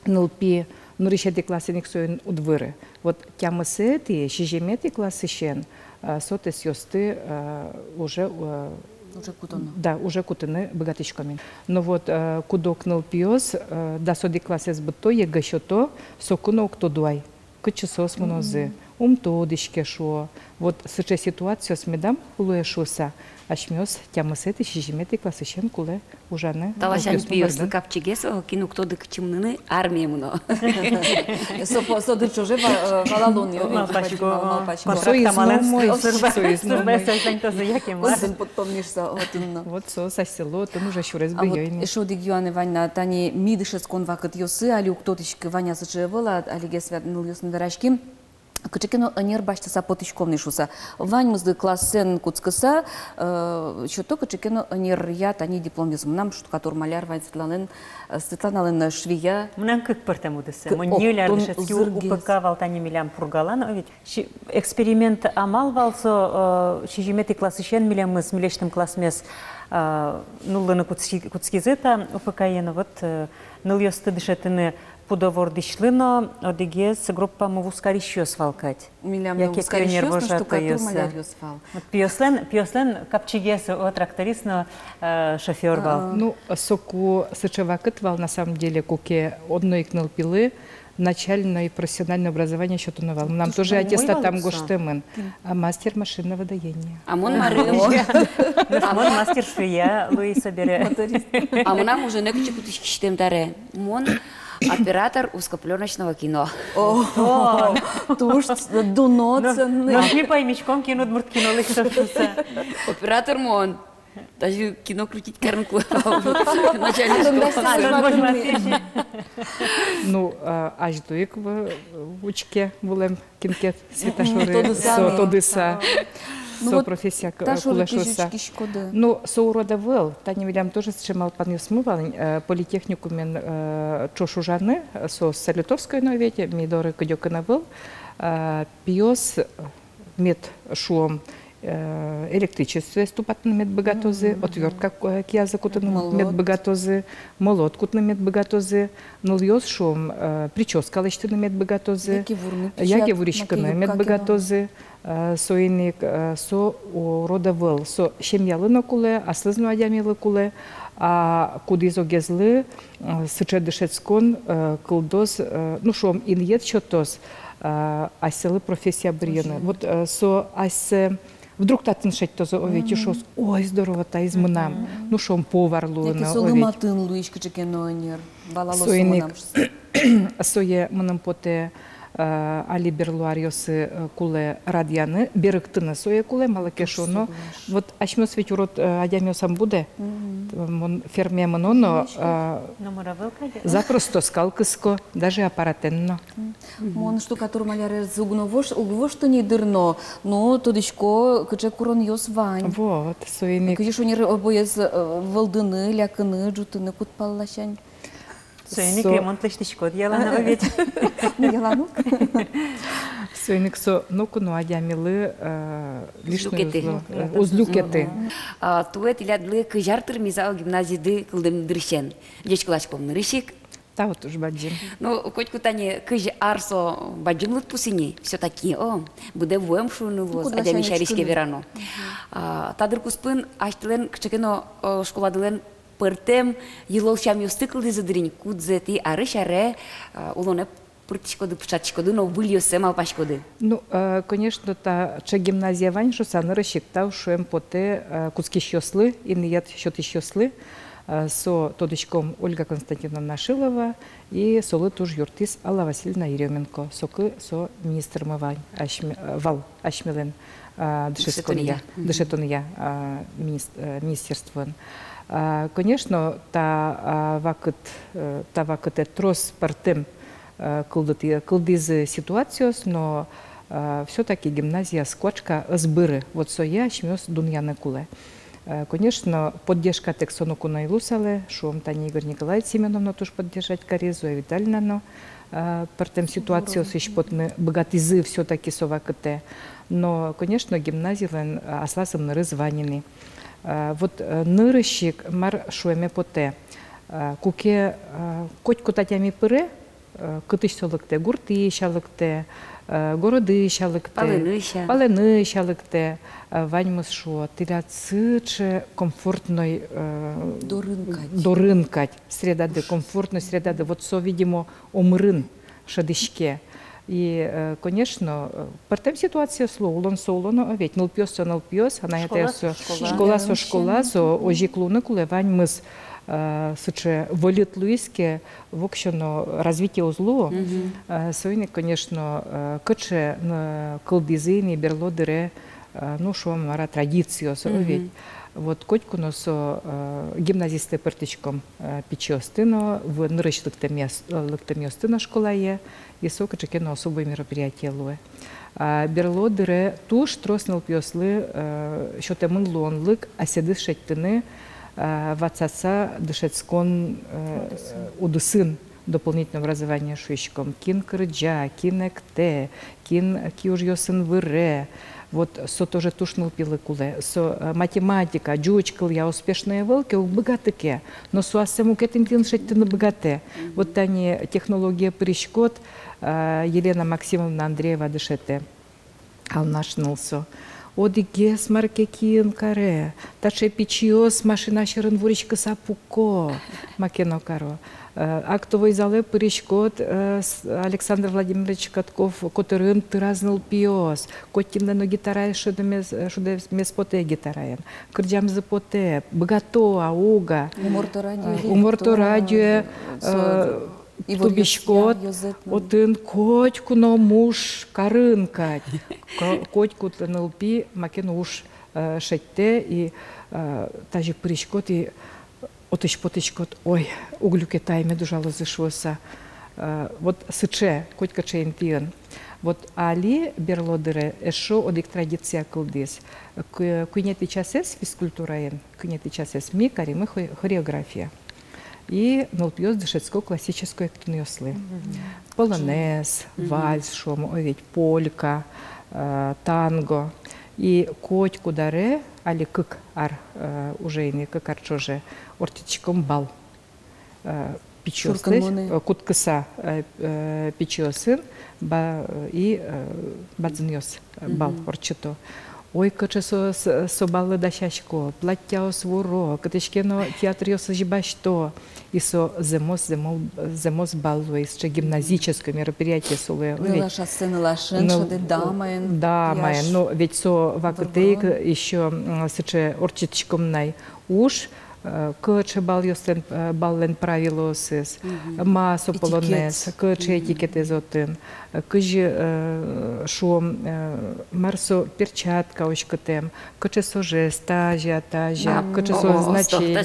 нылпи нырысетӥ классын ик соин уд выры. Вот тямысэтӥ, сизьыметӥ классысен, э, со тестъёсты, э, уже, э, уже кутоно. Да, уже кутыны быгатӥськом ини. Но вот, э, куд-ог нылпиос, э, дас одӥг классэз быдто, ЕГЭ сёто, соку но уг тоды ай, кытчы соос мынозы. Ум тодӥське, шуо. Вот сыӵе ситуациос медам луэ шуыса, асьмеос тямысэтӥ, сизьыметӥ классысен кулэ ужаны. Та ласянь пиослы капчигес, о, кин уг тоды, кытчы мыныны, армие мыно. Со по-, со дыр ӵоже ва-, э, валалон, малпасько, малпасько. Со измомой, со измомой. Отын поттом нишса, отын но. Вот со сасьсэло, отын уже сюрес быръёно. Эшшо одӥг юанэ вань на, тани ми дышетскон вакытъёсы, али уг тодӥськы, вань-а сыӵе, ӧвӧл-а, алигес вер-, нылъёсын вераським. кыӵе ке но ӧнер басьтыса потӥськом ни шуыса. Ваньмызлы классэн кутскыса, э, сёто кыӵе ке но ӧнеръя тани дипломъёс. Мынам штукатур-маляр вань, Светланалэн, э, Светланалэн, э, швея. Мынам кык пӧртэм удысэ. К-, Мон ньыль ар дышетски, УПК вал тани милям Пургалан, о, ведь. Си-, эксперимент амал вал со, э, сизьыметӥ классысен милемыз, милесьтым классмес, э, нуллыны кутски-, кутскизы та УПК-е но, вот, э, нылъёсты дышетыны пудо вордӥсьлы но, одӥгез группамы вузкарисьёс вал кадь. Милям но вузкарисьёс но, штукатур-маляръёс вал. Вот пиослэн, пиослэн капчигес, о, тракторист но, э, шофёр вал. А-а. Ну, соку сыӵе вакыт вал, на самом деле, куке одно ик нылпилы начальное и профессиональное образование сётоно вал. Мынам тоже аттестатам гожтэмын. А, мастер машиноведения. А мон мар-о. А мон мастер швея луи собере. А мынам уже нокыӵе кутӥськисьтэм таре. Мон оператор узкоплёночного кино. О, туж дуно, ценный. Нош ми паймиськом, кин удмурт кинолэсь со шуыса. Оператор мон. Даже кино крутить карыны кулэ вал. Начальник школы. Ну, а, азьло ик в-, учке вылэм кин ке Света шоры, со тодыса. Ну со вот профессия к-, та шоры кулэ шуыса. Кызьы учкиськоды? Ну, со урод ӧвӧл. Тани милям тоже сыӵе малпанъёсмы вал, э, политехникумен, э, ӵош ужаны, со Салютовской но ведь, ми доры кыдёкын ӧвӧл, э, пиос, э, мед, шуом, э, электричествоез тупатыны мед быгатозы, отвёртка ку-, э, киязы кутыны мед быгатозы, молот кутыны мед быгатозы, нылъёс, шуом, э, причёска лэсьтыны мед быгатозы, яке вурыны, яке вурыськыны мед быгатозы, э, соин ик, э, со урод ӧвӧл, со семьялы но кулэ, аслыз но адямилы кулэ, а кудӥз-огезлы, э, сыӵе дышетскон, э, кылдоз, э, ну, шуом, инъет сётоз, э, асьсэлы профессия бырйыны. Вот, э, со асьсэ вдруг татын шедьтозы, о, ведь, и шуоз: ой, здорово, таиз мынам. Ну, шуом, повар луыны, яке со, о, ведь, лыматын луись кыӵе ке но ӧнер, валалоз мынам шуыса. Сое мыным потэ, э, али берло аръёсы, э, кулэ радъяны, берыктыны сое кулэ, малы ке шуоно. Вот асьмеос ведь урод, э, адямиос ӧм будэ. Мон фермае мыно но, э, запросто скал кыско, даже аппаратэн но. Мон штукатур-малярез уг но вош-, уг вошты ни дыр но, но тодӥсько, кыӵе куронъёс вань. Вот, соин ик. Кызьы шонер обоез, э, вӧлдыны, лякыны, ӝутыны, куд пал ласянь. Соин ик со ремонт лэсьтӥськод ялан, о, ведь. Ну, ялан ук. Соин ик со ноку но адямилы, э, лишний уз люкеты. Уз лу-, э, уз люкеты. А туэ тӥлядлы кызь ар тырмиз-а, о, гимназиды кылдэм дырысен? Ӟечкыласьком нырысь ик. Тау туж бадӟым. Ну, котьку тани кызь ар со бадӟым лыдпус-ни, всё-таки, о, быдэ вуэм шуыны луоз, адями сярысь ке верано. А та дыр куспын асьтэлэн кыӵе ке но, о, школадылэн пӧртэм йылол-сямъёсты кылдӥзы дыр ини, кудзэ тӥ арысь аре, а, улонэ пыртӥськоды, пыӵатӥськоды но выльёссэ малпаськоды. Ну, э, конечно, таӵе гимназия вань шуыса нырысь ик тау шуэм потэ, э, кутскисьёслы, инъет сётӥсьёслы, э, со, тодӥськом, Ольга Константиновна Шилова, и солы туж юрттӥз Алла Васильевна Еременко, соку со министрмы вань, асьме-, э, вал асьмелэн, а, дышетсконъя, дышетонъя, а, минист-, э, министерствоын. А, конечно, та, а, вакыт, э, та вакытэ трос пӧртэм, э, кылдыт-, кылдӥзы ситуациос, но, э, всё-таки гимназияз куашка ӧз быры. Вот сое асьмеос дунъяны кулэ. Э, конечно, поддержкатэк со ноку но ӧй луысал, шуом, тани Игорь Николаевич Семёнов но туж поддержать кариз, Зоя Витальевна но, э, пӧртэм ситуациосысь потыны быгатӥзы всё-таки со вакытэ. Но, конечно, гимназилэн, э, аслаз ымнырыз вань ини. Э, вот, э, нырысь ик мар шуэме потэ. Э, куке, э, котькуд адями пыре, э, кытысь со лыктэ, гуртысь-а лыктэ, э, городысь-а лыктэ, палэнысь-а, палэнысь-а лыктэ, э, ваньмыз шуо: тӥляд сыӵе комфортной, э, дорын кадь, дорын кадь средады, комфортной средады. Вот со, видимо, омырын шӧдӥське. И, э, конечно, э, пӧртэм ситуациос луо, улон со улон, о, ведь, нылпиос со нылпиос, анай-атайёс со школа, школа со школа, со озьы ик луыны кулэ, ваньмыз, э, сыӵе вольыт луиз ке, воксё но развитие уз луы. Э, соин ик, конечно, э, кыӵе но кылдӥзы ини берло дыре, Э, ну, шуом, мар-а, традициос, о, ведь. Вот котьку но со, э, гимназистэ пыртӥськом, э, пичиосты но, в-, нырысь лыктэмъёс-, э, лыктэмъёсты но школае, и со кыӵе ке но особой мероприятие луэ. А берло дыре туж трос нылпиослы, э, сётэмын луонлык асьсэдыз шедьтыны, э, ватсаса дышетскон, э, удысын. Дополнительное образование шуиськом, кин кырӟа, кин эктэ, кин киужъёсын выре. Вот со тоже туж нылпилы кулэ. Со, э, математика, ӟуч кылъя успешной ӧвӧл ке, уг быгаты ке, но со ассэ мукет интыын шедьтыны быгатэ. Вот тани технологие пыриськод, э, Елена Максимовна Андреева дышетэ. Алнаш ныл со. Одӥгез мар ке киын каре, таӵе пичиос машина сьӧрын вуриськыса пуко, маке но каро. Э, актовой залэ пыриськод, э, с-, Александр Владимирович Катков котырын тыраз нылпиос, котькинлэн но гитараез шудэмез, э, шудэмез потэ гитараен. Кырӟамзы потэ, быгато-а, уг-а. Уморто радио. Уморто радио, э, тубиськод, отын котьку но муш карын кадь. Ко-, котькуд нылпи маке но уж, э, шедьтэ, и, э, тазьы пыриськод, и отысь потӥськод, ой, уг люкетэ ай, мед ужалозы шуыса. Э, вот сыӵе, котькыӵе интыын. Вот али берло дыре эшшо одӥг традиция кылдӥз. Ку-, куинетӥ часэз физкультураын, куинетӥ часэз ми каримы хо-, хореография. И нылпиос дышетско классической эктонъёслы. Полонез, вальс, шуом, о ведь, полька, э, танго. И котькуд аре, али кык ар, э, уже ини, кык ар ӵоже ортчытӥськом бал. Э, пичиослэсь, э, кутскыса, э, э, пичиосын, ба-, э, и, э, бадӟымъёс, э, бал ортчыто. Ой, кыӵе со, со, со баллы дасясько, платьяос вуро, кытысь ке но театръёсысь басьто. И со зэмос, зэмос, зэмос бал луэ, сыӵе гимназической мероприятие со луэ. Нылаш асьсэ нылашен, ныл-, шӧдэ, дамаен, дамаен. Ну, ведь со вакытэ ик ещё, м, сыӵе ортчытӥськом на ай уж, э, кыӵе балъёслэн, э, баллэн правилоосыз, ма со полонез, кыӵе этикетэз отын, э, кызьы, э, шуом, э, мар со перчатка уськытэм, кыӵе со жест, тазьы-а, тазьы-а, кыӵе со значение.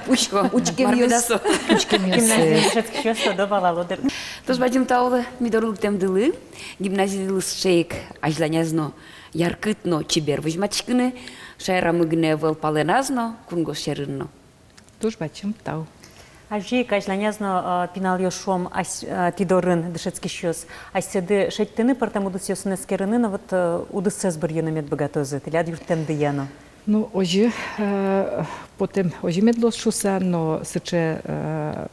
Учкемъёс. Учкемъёс. Гимназиын дышетскисьёс тодо, валало дыр. Туж бадӟым тау луэ ми доры лыктэмдылы. Гимназилы сыӵе ик азьланяз но яркыт но чебер возьматӥськыны, шаерамы гинэ ӧвӧл, палэназ но, кунгож сьӧрын но. Туж бадӟым тау. Озьы ик азьланяз но, э, пиналъёс, шуом, ась-, э, тӥ дорын дышетскисьёс асьсэды шедьтыны, пӧртэм удысъёсын эскерыны но, вот, э, удыссэс бырйыны мед быгатозы, тӥляд юрттэмдыя но. Ну, озьы, э, потэм, озьы мед луоз шуыса, но сыӵе, э,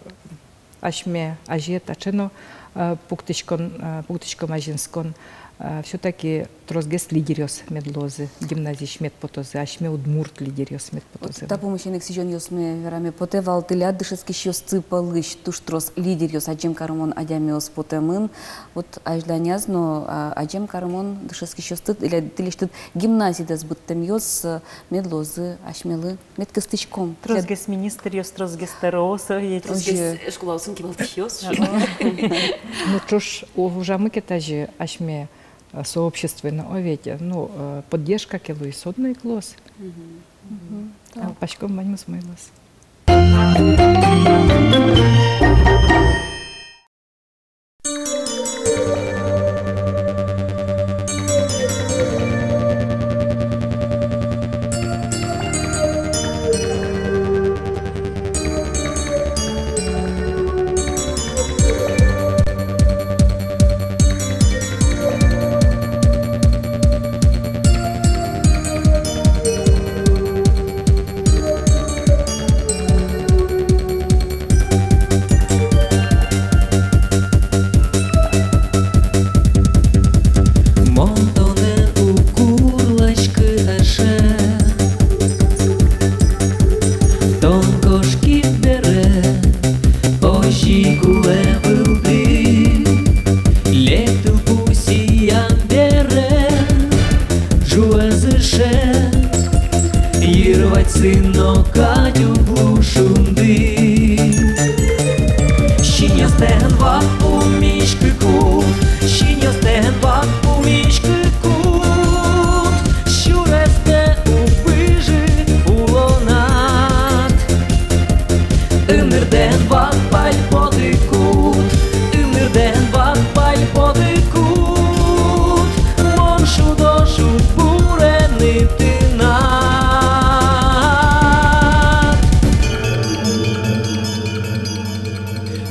асьме азе таӵе но, э, пуктӥськон, э, пуктӥськом азинскон, э, всё-таки тросгес лидеръёс мед луозы, гимназиысь мед потозы, асьме удмурт лидеръёс мед потозы. Та пумысен ик сӥзёнъёсме вераме потэ вал, тӥляд, дышетскисьёсты пӧлысь, туж трос лидеръёс, адӟем карымон адямиос потэмын. Вот азьланяз но, а, адӟем карымон дышетскисьёсты, тӥля-, тӥлесьтыд гимназидэс быдтэмъёс, э, мед луозы асьмелы. Мед кыстӥськом. Тросгес министръёс, тросгес тӧроос, э, тросгес школаосын кивалтӥсьёс. Ну, ӵош у-, ужамы ке тазьы асьме, э, сообществоын, о ведь, э, ну, э, поддержка ке луиз, со одно ик луоз. Мгм. Мгм. Малпаськом, ваньмыз умой луоз. Ымнырдэн вакпаль потыкуд, ымнырдэн вакпаль потыкуд, мон шудо шудбурен тынад.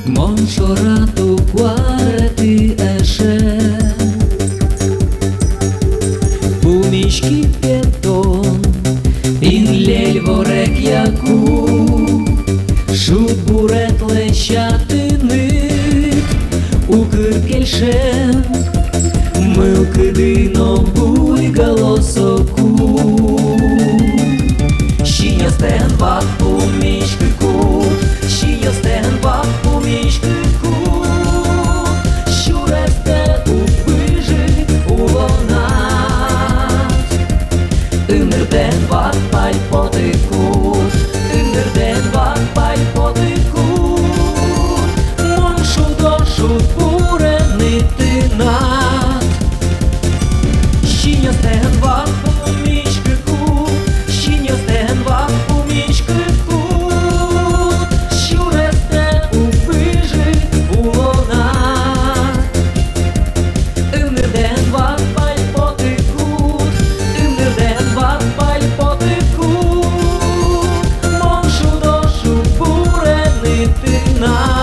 Мон шорато куаретӥ эше, пумиськи пе тон, инлель ворекъяку, шудбурет лэся тыныд, укыр кельше, мылкыды но буйгало соку. Синъёстэн вак пумиськыкуд, синъёстэн вак пумиськыкуд, сюрестэ уг пыжы улонад. Ымнырдэн вакпаль потыкуд, ымнырдэн вакпаль потыкуд, мон шудо шудбурен тынад. Синъёстэн вак пумиськыкуд, синъёстэн вак пумиськыкуд, сюрестэ уг пыжы улонад. Ымнырдэн вакпаль потыкуд, ымнырдэн вакпаль потыкуд, мон шудо шудбурен тынад.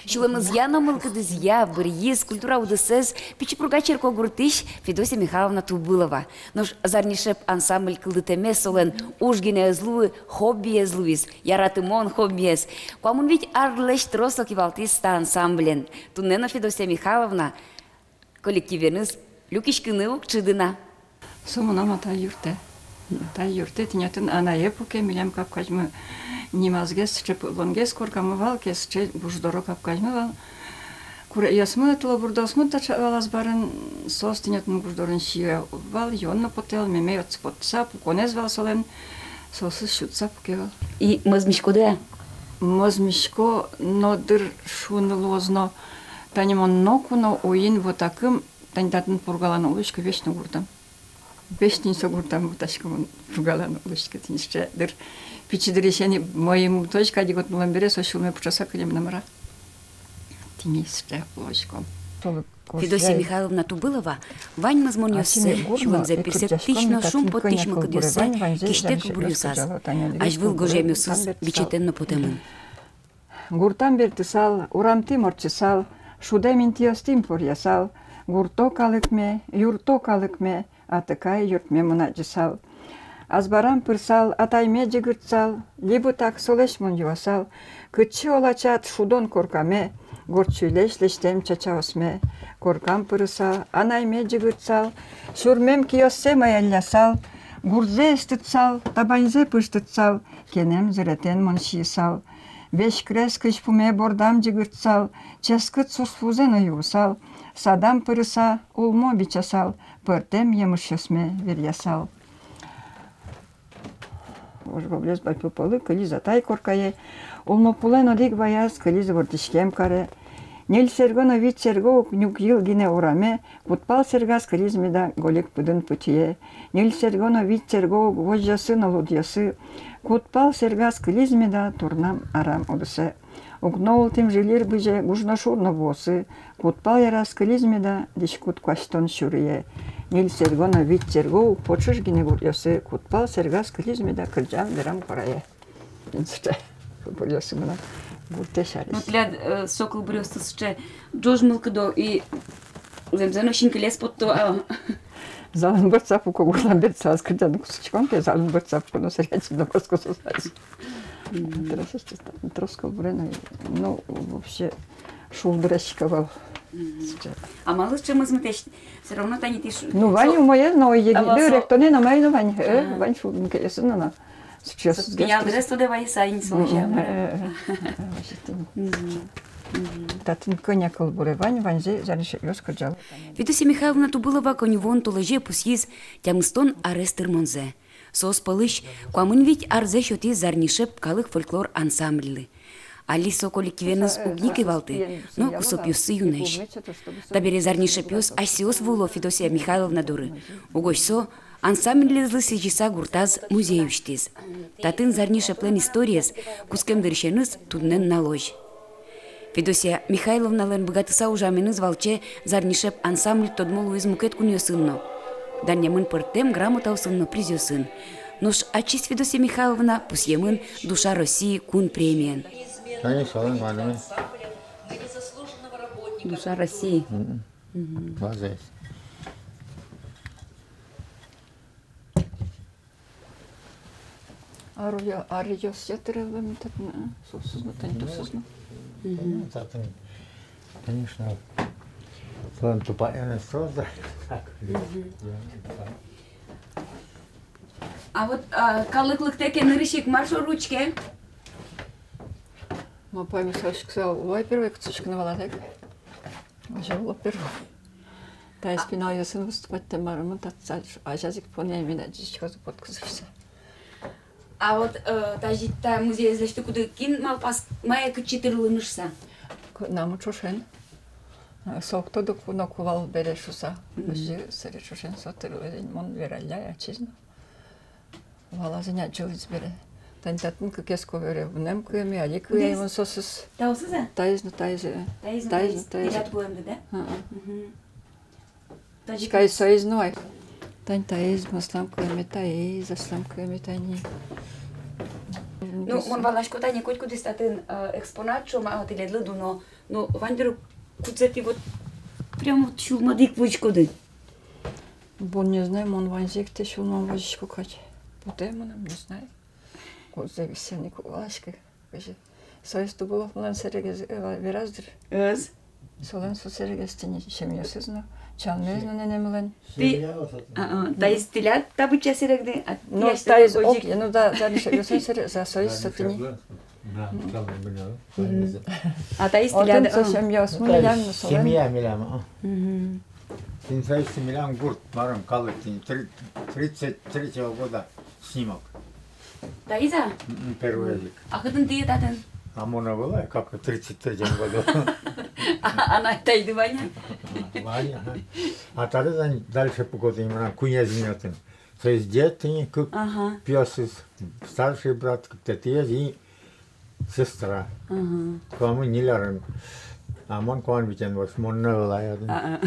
Сюлэмызъя но мылкыдызъя быръиз культура удысэз Пичи Пурга черкогуртысь Федосия Михайловна Тубылова. Нош «Зарни шеп» ансамбль кылдытэмез солэн уж гинэ ӧз луы, хоббиез луиз, яратымон хоббиез. Куамын вить арлэсь трос со кивалтӥз та ансамблен. Туннэ но Федосия Михайловна коллективеныз люкиськыны уг чиды на. Со мынам атай юртэ. Атай юртэ, тӥни отын анае пуке, милям капкадьмы нимазгес, сыӵе пыдлонгес коркамы вал ке, сыӵе гуждоро капкадьмы вал. Курегъёсмы, тылобурдоосмы таӵе вал азбарын, соос тӥни отын гуждорын сиё вал, юон но потэ вал, мемей отсы поттыса, пуконэз вал солэн, соосыз сюдса пуке вал. И мӧзмиськоды-а? Мӧзмисько, но дыр шуыны луоз но, тани мон ноку но уйин вотакым, тани татын Пургалан улӥсько, весь но гуртам. Весь тӥни со гуртам вотасько мон, Пургалан улӥсько, тӥни сыӵе дыр. Пичи дырысен ини мӧйым, то есть кадь ик отын улэм бере, со сюлме пыӵаса кылем на мар-а. Тӥни сыӵе улӥськом. Федосия Михайловна Тубылова ваньмыз монъёссэ, сюлэмзэ пирсэктӥсь но шумпоттӥсь мылкыдъёссэ кисьтэ кылбуръёсаз. Азьвыл гожъямъёсыз бичетэн но потэмын. Гуртам бертысал, урамтӥм ортчысал, шудэм интыостӥм поръясал, гурто калыкме, юртто калыкме, атыкай юртме мон адӟысал. Азбарам пырысал, атайме ӟыгыртсал, либытак солэсь мон юасал, кытчы оло ачад шудон коркаме, горд сюйлэсь лэсьтэм чачаосме. Коркам пырыса, анайме ӟыгыртсал, сюрмем киоссэ маяллясал, гурзэ эстытсал, табаньзэ пыжтытсал, кенэм зыретэн мон сиысал. Веськрес кызьпуме бордам ӟыгыртсал, ческыт сурспузэ но юысал, садам пырыса, улмо бичасал, пӧртэм емышъёсме веръясал. Ожгоблез бальпу пӧлы кылиз атай коркае, улмопулэн одӥг ваяз кылиз вордӥськем каре. Ньыль серго но вить серго ук нюкйыл гинэ ураме, кутпал сэргаз кылиз меда гольык пыдын пытьые. Ньыль серго но вить серго ук возьёсы но лудъёсы, кутпал сэргаз кылиз меда турнам арам удысэ. Укно ултӥм жильыр бызе, гужно шур но вуосы, кутпал яраз кылиз меда дӥськут куасьтон сюрые. Ньыль серго но вить серго ук почыж гинэ гуръёсы, кутпал сэргаз кылиз меда кырӟам верам куарае. Тӥни сыӵе кылбуръёсы мынам гуртэ сярысь. Ну, тӥляд, э, со кылбуръёсты сыӵе ӝож мылкыдо и зэмзэ но синкылиез потто, а. Залын бӧрдыса пуко, гуртам бертыса ас кырӟаны кутскиськом ке, залын бӧрдыса пуко но сэрясьын но баско соос. Мгм. Трос, трос кылбуре но, ну, вообще, шулдыръясько вал. Мгм. Сыӵе. А малы сыӵе мӧзмытэсь? Всё равно тани тӥ шу-, ну, вань со-, умоез но, а, егит, вал со-, дыректонэ но мае но вань, э, а, вань шулдыръяськон но. Сыӵе. Со пиналдырез тодэ вайыса ини со. Мгм. Э, э, э. Мгм. Мгм. Татын кӧня кылбуре вань, ваньзэ «Зарни шепъёс» кырӟало. Федосия Михайловна Тубылова коньывуон толэзе пусйиз тямыстон арес тырмонзэ. Соос пӧлысь куамын вить арзэ сётӥз «Зарни шеп» калык фольклор ансамбльлы. Али со коллективеныз уг ни кивалты, но кусыпъёссы юнэсь. Табере зарни шепъёс асьсэос вуо Федосия Михайловна доры. Угось со ансамблезлы сӥзьыса гуртаз музей усьтӥз. Татын зарни шеплэн историез кутскем дырысеныз туннэ нуналозь. Федосия Михайловналэн быгатыса ужаменыз валче «Зарни шеп» ансамбль тодмо луиз мукет кунъёсын но. Данъямын пӧртэм грамотаосын но призъёсын. Нош ачиз Федосия Михайловна пусъемын «Душа России» кун премиен. Конечно, ладно. «Душа России». Мгм. Мгм. Молодец. Аръё-, аръёс ятыр ӧвӧл ми татын, а? Соосыз но, тани, ну, соосыз но. Мгм. Татын, конечно, солэн тупаен соос, да. Мгм. А вот, а, калык лыктэ ке, нырысь ик мар шоры учке? Ма, паймыса учкыса, вай первой кытчы учкыны валатэк. Озьы луэ первой. Таиз пиналъёсын выступать тэмын, мар мон татчы азяз ик понэ, мед адӟиськозы, поттӥськозы шуса. А вот, э, тазьы та музеез лэсьтыкуды кин малпаз, мае кытчы тырлыны шуса? Ку-, кунамы ӵошен. Э, со уг тоды, ку но ку вал бере шуса. Мгм. Озьы сэре ӵошен со тырлы, мон вералляй ачиз но. Валаз ини адӟылӥз бере. Тани татын кыкез ковёре вунэм куэме, али куяй мон соосыз. Таосыз-а? Таиз но, таиз, э. Таиз но, таиз но, таиз. Таиз но, таиз. Тӥляд куэмды, да? А-а. Мгм. Таиз но. Таиз но, ай. Тани таиз, аслам куэме, таиз, аслам куэме, тани. Ну, мон валасько, тани котькудӥз татын, э, экспонат, шуом, а, тӥледлы дуно. Но вань дыр, кудзэ тӥ вот прямо вот сюлмады ик возиськоды. Бон не знай, мон ваньзэ ик тӥ сюлмам возисько кадь. Потэ мыным, не знай. Кудзэ висъяны ик уг валаськы. Кызьы. Соиз Тубыловлэн сэрегез, э, вераз дыр. Ӧз. Солэн со сэрегез тӥни, семьяосыз но, чалмез но нэнэмлэн. Тӥ, семья вот это. А, а, таиз тӥляд та быдӟа сэрегды, а? Ну, тӥляд таиз сэрегды ок, озьы ик. Ну, да, да, миша, ёсын сэрегез, а соиз со тӥни. Да, мгм. Мгм. А таиз тӥляд, отын со, а, семьяос, ну, милям но солэн. Семья милям, а. Мгм. Тӥни соиз милям гурт, марым, калык, тӥни, три-, тридцать третьего года снимок. Таиз-а? М-м, первый ик. А кытын тӥ татын? А мон ӧвӧл ай, как в тридцать третьем году. А, анай-атайды вань-а? А, вань, ага. А табере тани дальше пукод ини, мынам куинез ини отын. Соиз дед тӥни, кык, ага, пиосыз, старший брат, кыктэтӥез и сестра. Ага. Куамын ньыль арын. А мон куамын витен вуоз, мон но ӧвӧл ай отын. А-а.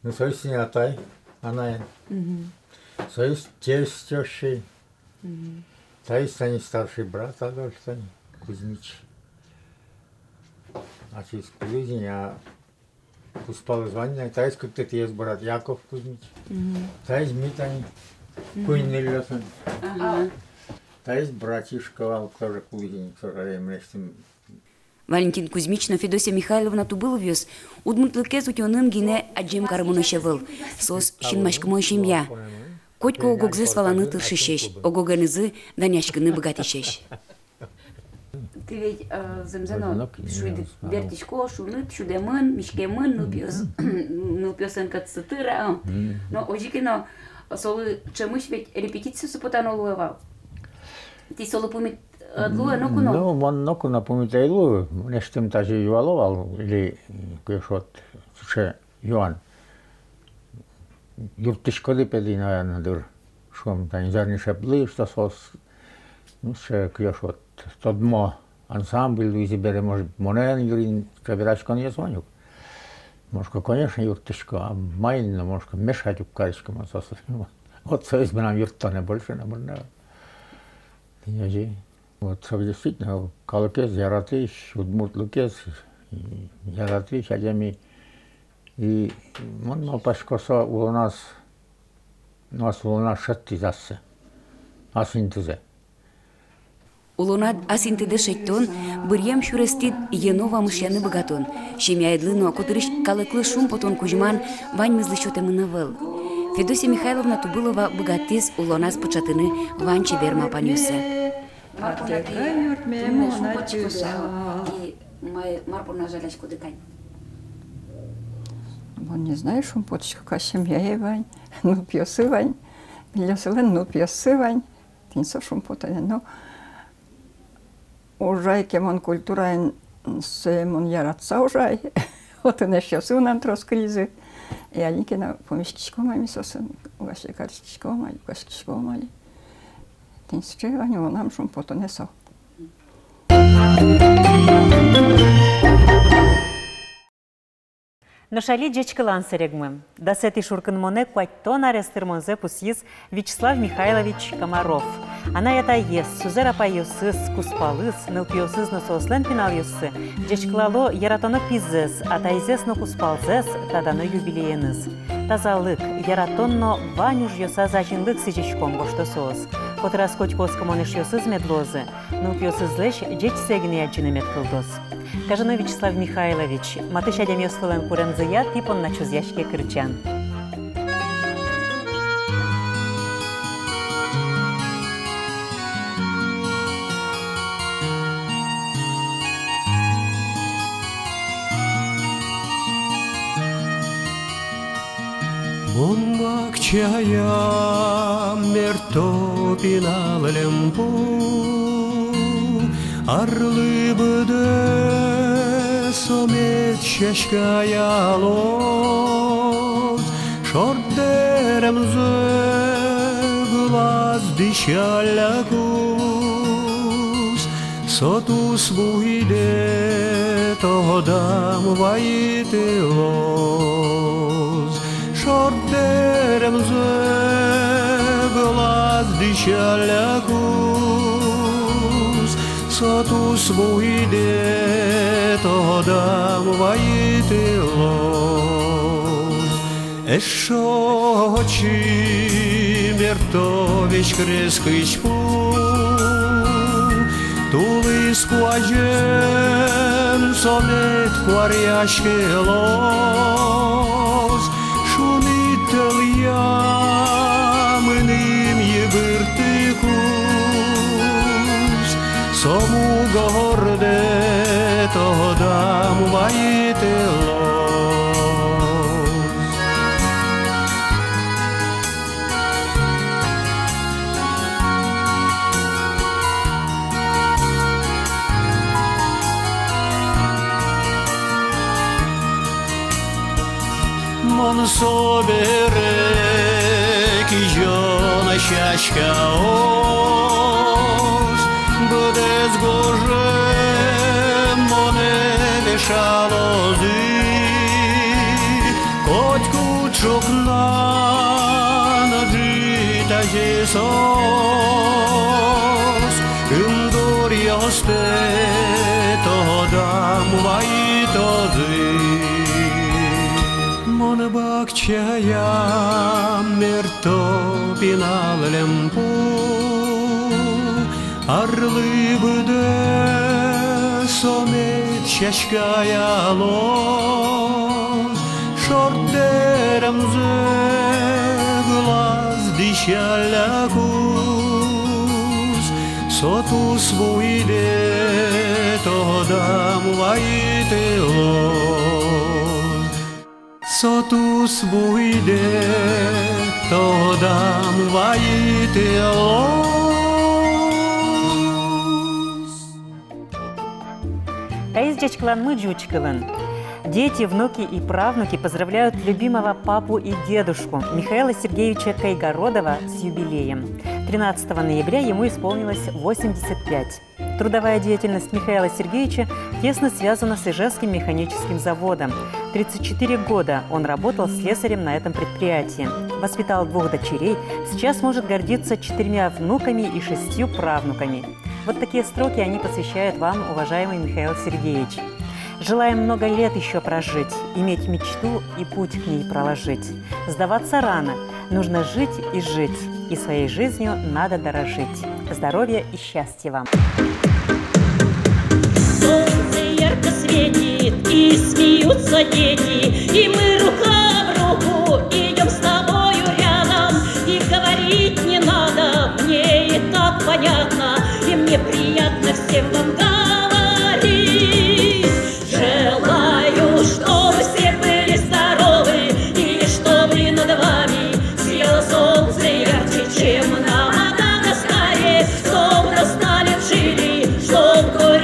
Ну, соиз тӥни атай, анаен. Мгм. Соиз тесть Ощей. Мгм. Таиз тани старший брат Адольф тани, Кузьмич. Ачиз Кузьмич, а кузпалыз вань на, таиз кыктэтӥез брат Яков Кузьмич. Мгм. Таиз ми тани, мгм, куинь нылъёсын. Ага. Таиз братишка вал, тоже Кузьмич, тоже мынэсьтым. Валентин Кузьмич но Федосия Михайловна Тубыловъёс удмуртлыкез утёнын гинэ адӟем карымонэсь ӧвӧл. Соос синмаськымон семья. Котьку ог-огзэс валаны тыршисесь, ог-огенызы данъяськыны быгатӥсесь. Тӥ ведь, э, зэмзэ но, шуид, бертӥсько, шуныт, сюдэмын, миськемын, нылпиос, нылпиослэн кӧтсы тыра, э. Но озьы ке но, солы ӵемысь ведь репетициосы потано луэ вал. Тӥ солы пумит ӧд луэ ноку но? Ну, мон ноку но пумит ӧй луы. Мынэсьтым тазьы юало вал, или, кыӵе шот, сыӵе юан. Юрттӥськоды, пе, ини, наверно, дыр, шуом, тани «Зарни шеплы», что соос, ну, сыӵе, кыӵе шот, тодмо ансамбль луизы бере, может, монэн юртын, кабераськонъёс вань ук. Мон шуисько, конечно, юрттӥсько, а маин но, мон шуисько, мешать уг кариськы мон соослы. Вот соиз мынам юрттонэ, больше номыр но. Тӥни озьы. Вот со действительно калыкез яратӥсь, удмуртлыкез яратӥсь адями. И мон малпасько, со улоназ, ну, ас улоназ шедьтӥз ассэ, ас интызэ. Улонад ас интыдэ шедьтон, быръем сюрестӥд йӧно вамышъяны быгатон, семьяедлы но котырысь калыклы шумпотон кузьман ваньмызлы сётэмын ӧвӧл. Федосия Михайловна Тубылова быгатӥз улоназ пыӵатыны вань чебер малпанъёссэ. Мар понна тӥ, тӥ шумпотӥськоды, и мар, мар понна жаляськоды кадь? Мон не знаю, шумпотӥсько кадь, семьяе вань, нылпиосы вань, нылъёсылэн нылпиоссы вань. Тӥни со шумпотэ, но Ужай ке мон культураын, сое мон яратыса ужай. Отын эшъёсы мынам трос кылизы. И али ке но пумиськиськом ай ми соосын, угось ке кариськиськом али, угось ке кариськиськом али. Тӥни сыӵе вань мынам шумпотонэ со. Нош али ӟечкылан сэрегмы. Дасэтӥ шуркынмонэ куатьтон арес тырмонзэ пусйиз Вячеслав Михайлович Комаров. Анай-атаез, сузэр-апайёсыз, кузпалыз, нылпиосыз но соослэн пиналъёссы ӟечкылало яратоно пизэс, атайзэс но кузпалзэс та дано юбилееныз. Тазалык, яратон но вань ужъёсаз азинлык сӥзиськом, гожто соос. Котыраз котьку оскымон эшъёсыз мед луозы, нылпиосызлэсь ӟечсэ гинэ адӟыны мед кылдоз. Кажано, Вячеслав Михайлович, матысь адямиос вылын куремзыя тӥ понна чузъяське кырӟан. Мон бакчаям мерто пинал льӧмпу, арлы быдэ со мед сяськаялоз, шорт дэремзэ вылаз дӥсялляку. Со тус буйдэ тодам вайытылоз, шорт дэремзэ вылаз дӥсялляку. Со тус буйдэ тодам вайытылоз. Эшшо отчы мерто веськрес кызьпу, тулыс куазен со мед куаръяськылоз, шуныт тӧлъя мыным йыбырттыкуз, со мугордэ тодам вайытылоз. Мон собере кизёно сяськаос, быдэс гожем монэ вешалозы. Котьку ӵукна но ӝытазе соос ымдуръёстэ тодам вайытозы. Мон бакчаям мерто пинал льӧмпу, арлы быдэ со мед сяськаялоз, шорт дэремзэ вылаз дӥсяллякуз, со тус буйдэ тодам вайытылоз. Со тус буйдэ тодам вайытылоз. Таиз ӟечкыланмы ӟуч кылын. Дети, внуки и правнуки поздравляют любимого папу и дедушку Михаила Сергеевича Кайгородова с юбилеем. Тринадцатого ноября ему исполнилось восемьдесят пять. Трудовая деятельность Михаила Сергеевича тесно связана с Ижевским механическим заводом. Тридцать четыре года он работал слесарем на этом предприятии. Воспитал двух дочерей, сейчас может гордиться четырьмя внуками и шестью правнуками. Вот такие строки они посвящают вам, уважаемый Михаил Сергеевич. Желаем много лет ещё прожить, иметь мечту и путь к ней проложить. Сдаваться рано, нужно жить и жить, и своей жизнью надо дорожить. Здоровья и счастья вам! Солнце ярко светит, и смеются дети, и мы рука в руку идём с тобою рядом. И говорить не надо, мне и так понятно, и мне приятно всем вам говорить. Желаю, чтобы все были здоровы, и чтобы над вами сияло солнце ярче, чем на Мадагаскаре. Чтоб до ста лет жили, чтоб горе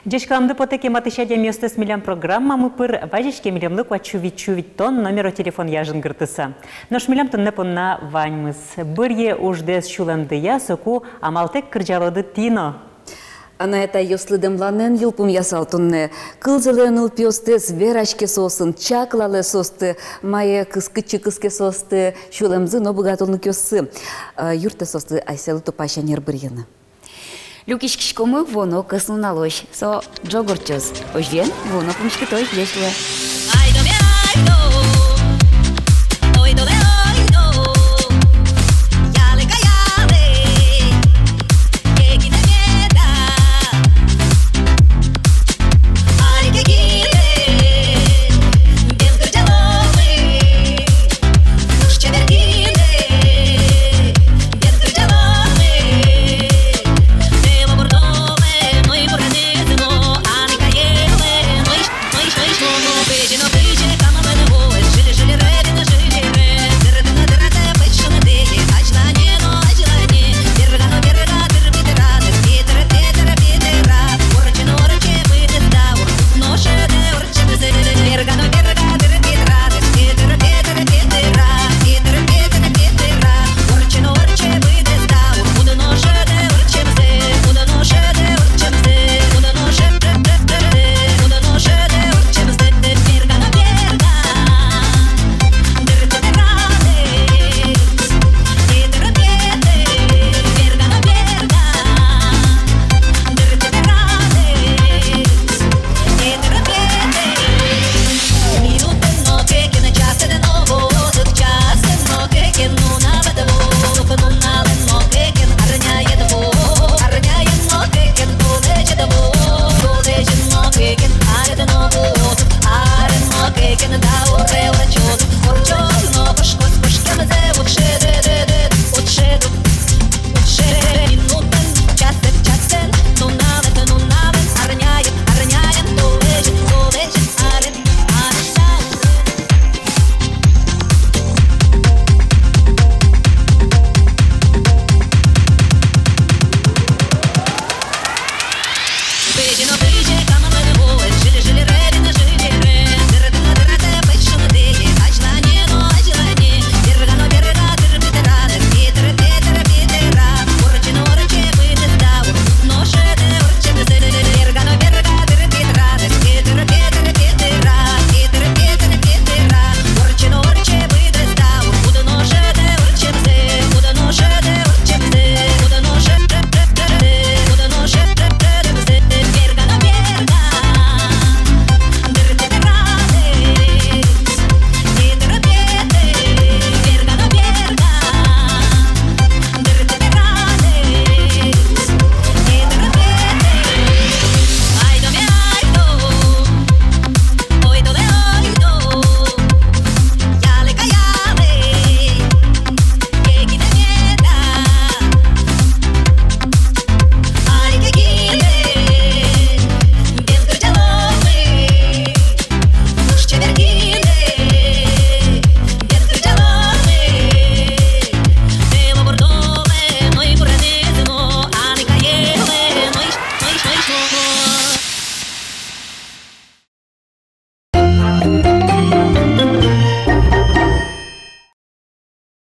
Ӟечкылэмды потэ, кема тӥ адямиостэс милям программамы пыр. Вазиське милемлы куать сю вить сю витьтон номеро телефонъя жингыртыса. Нош милям туннэ понна ваньмыз. Быръе уждэс сюлэмдыя, соку амалтэк кырӟалоды тӥ но. Анай-атайёслы дэмланэн йылпумъясал туннэ. Кылзэлэ нылпиостэс, вераське соосын, чаклалэ соосты, мае кыс-, кытчы кыске соосты сюлэмзы но быгатонлыкъёссы. Э, юрттэ соосты асьсэлы тупась ӧнер быръыны. Люкиськиськомы вуоно кӧснуналэ. Со ӝог ортчоз. Озьыен, вуоно пумиськытозь, ӟеч луэ.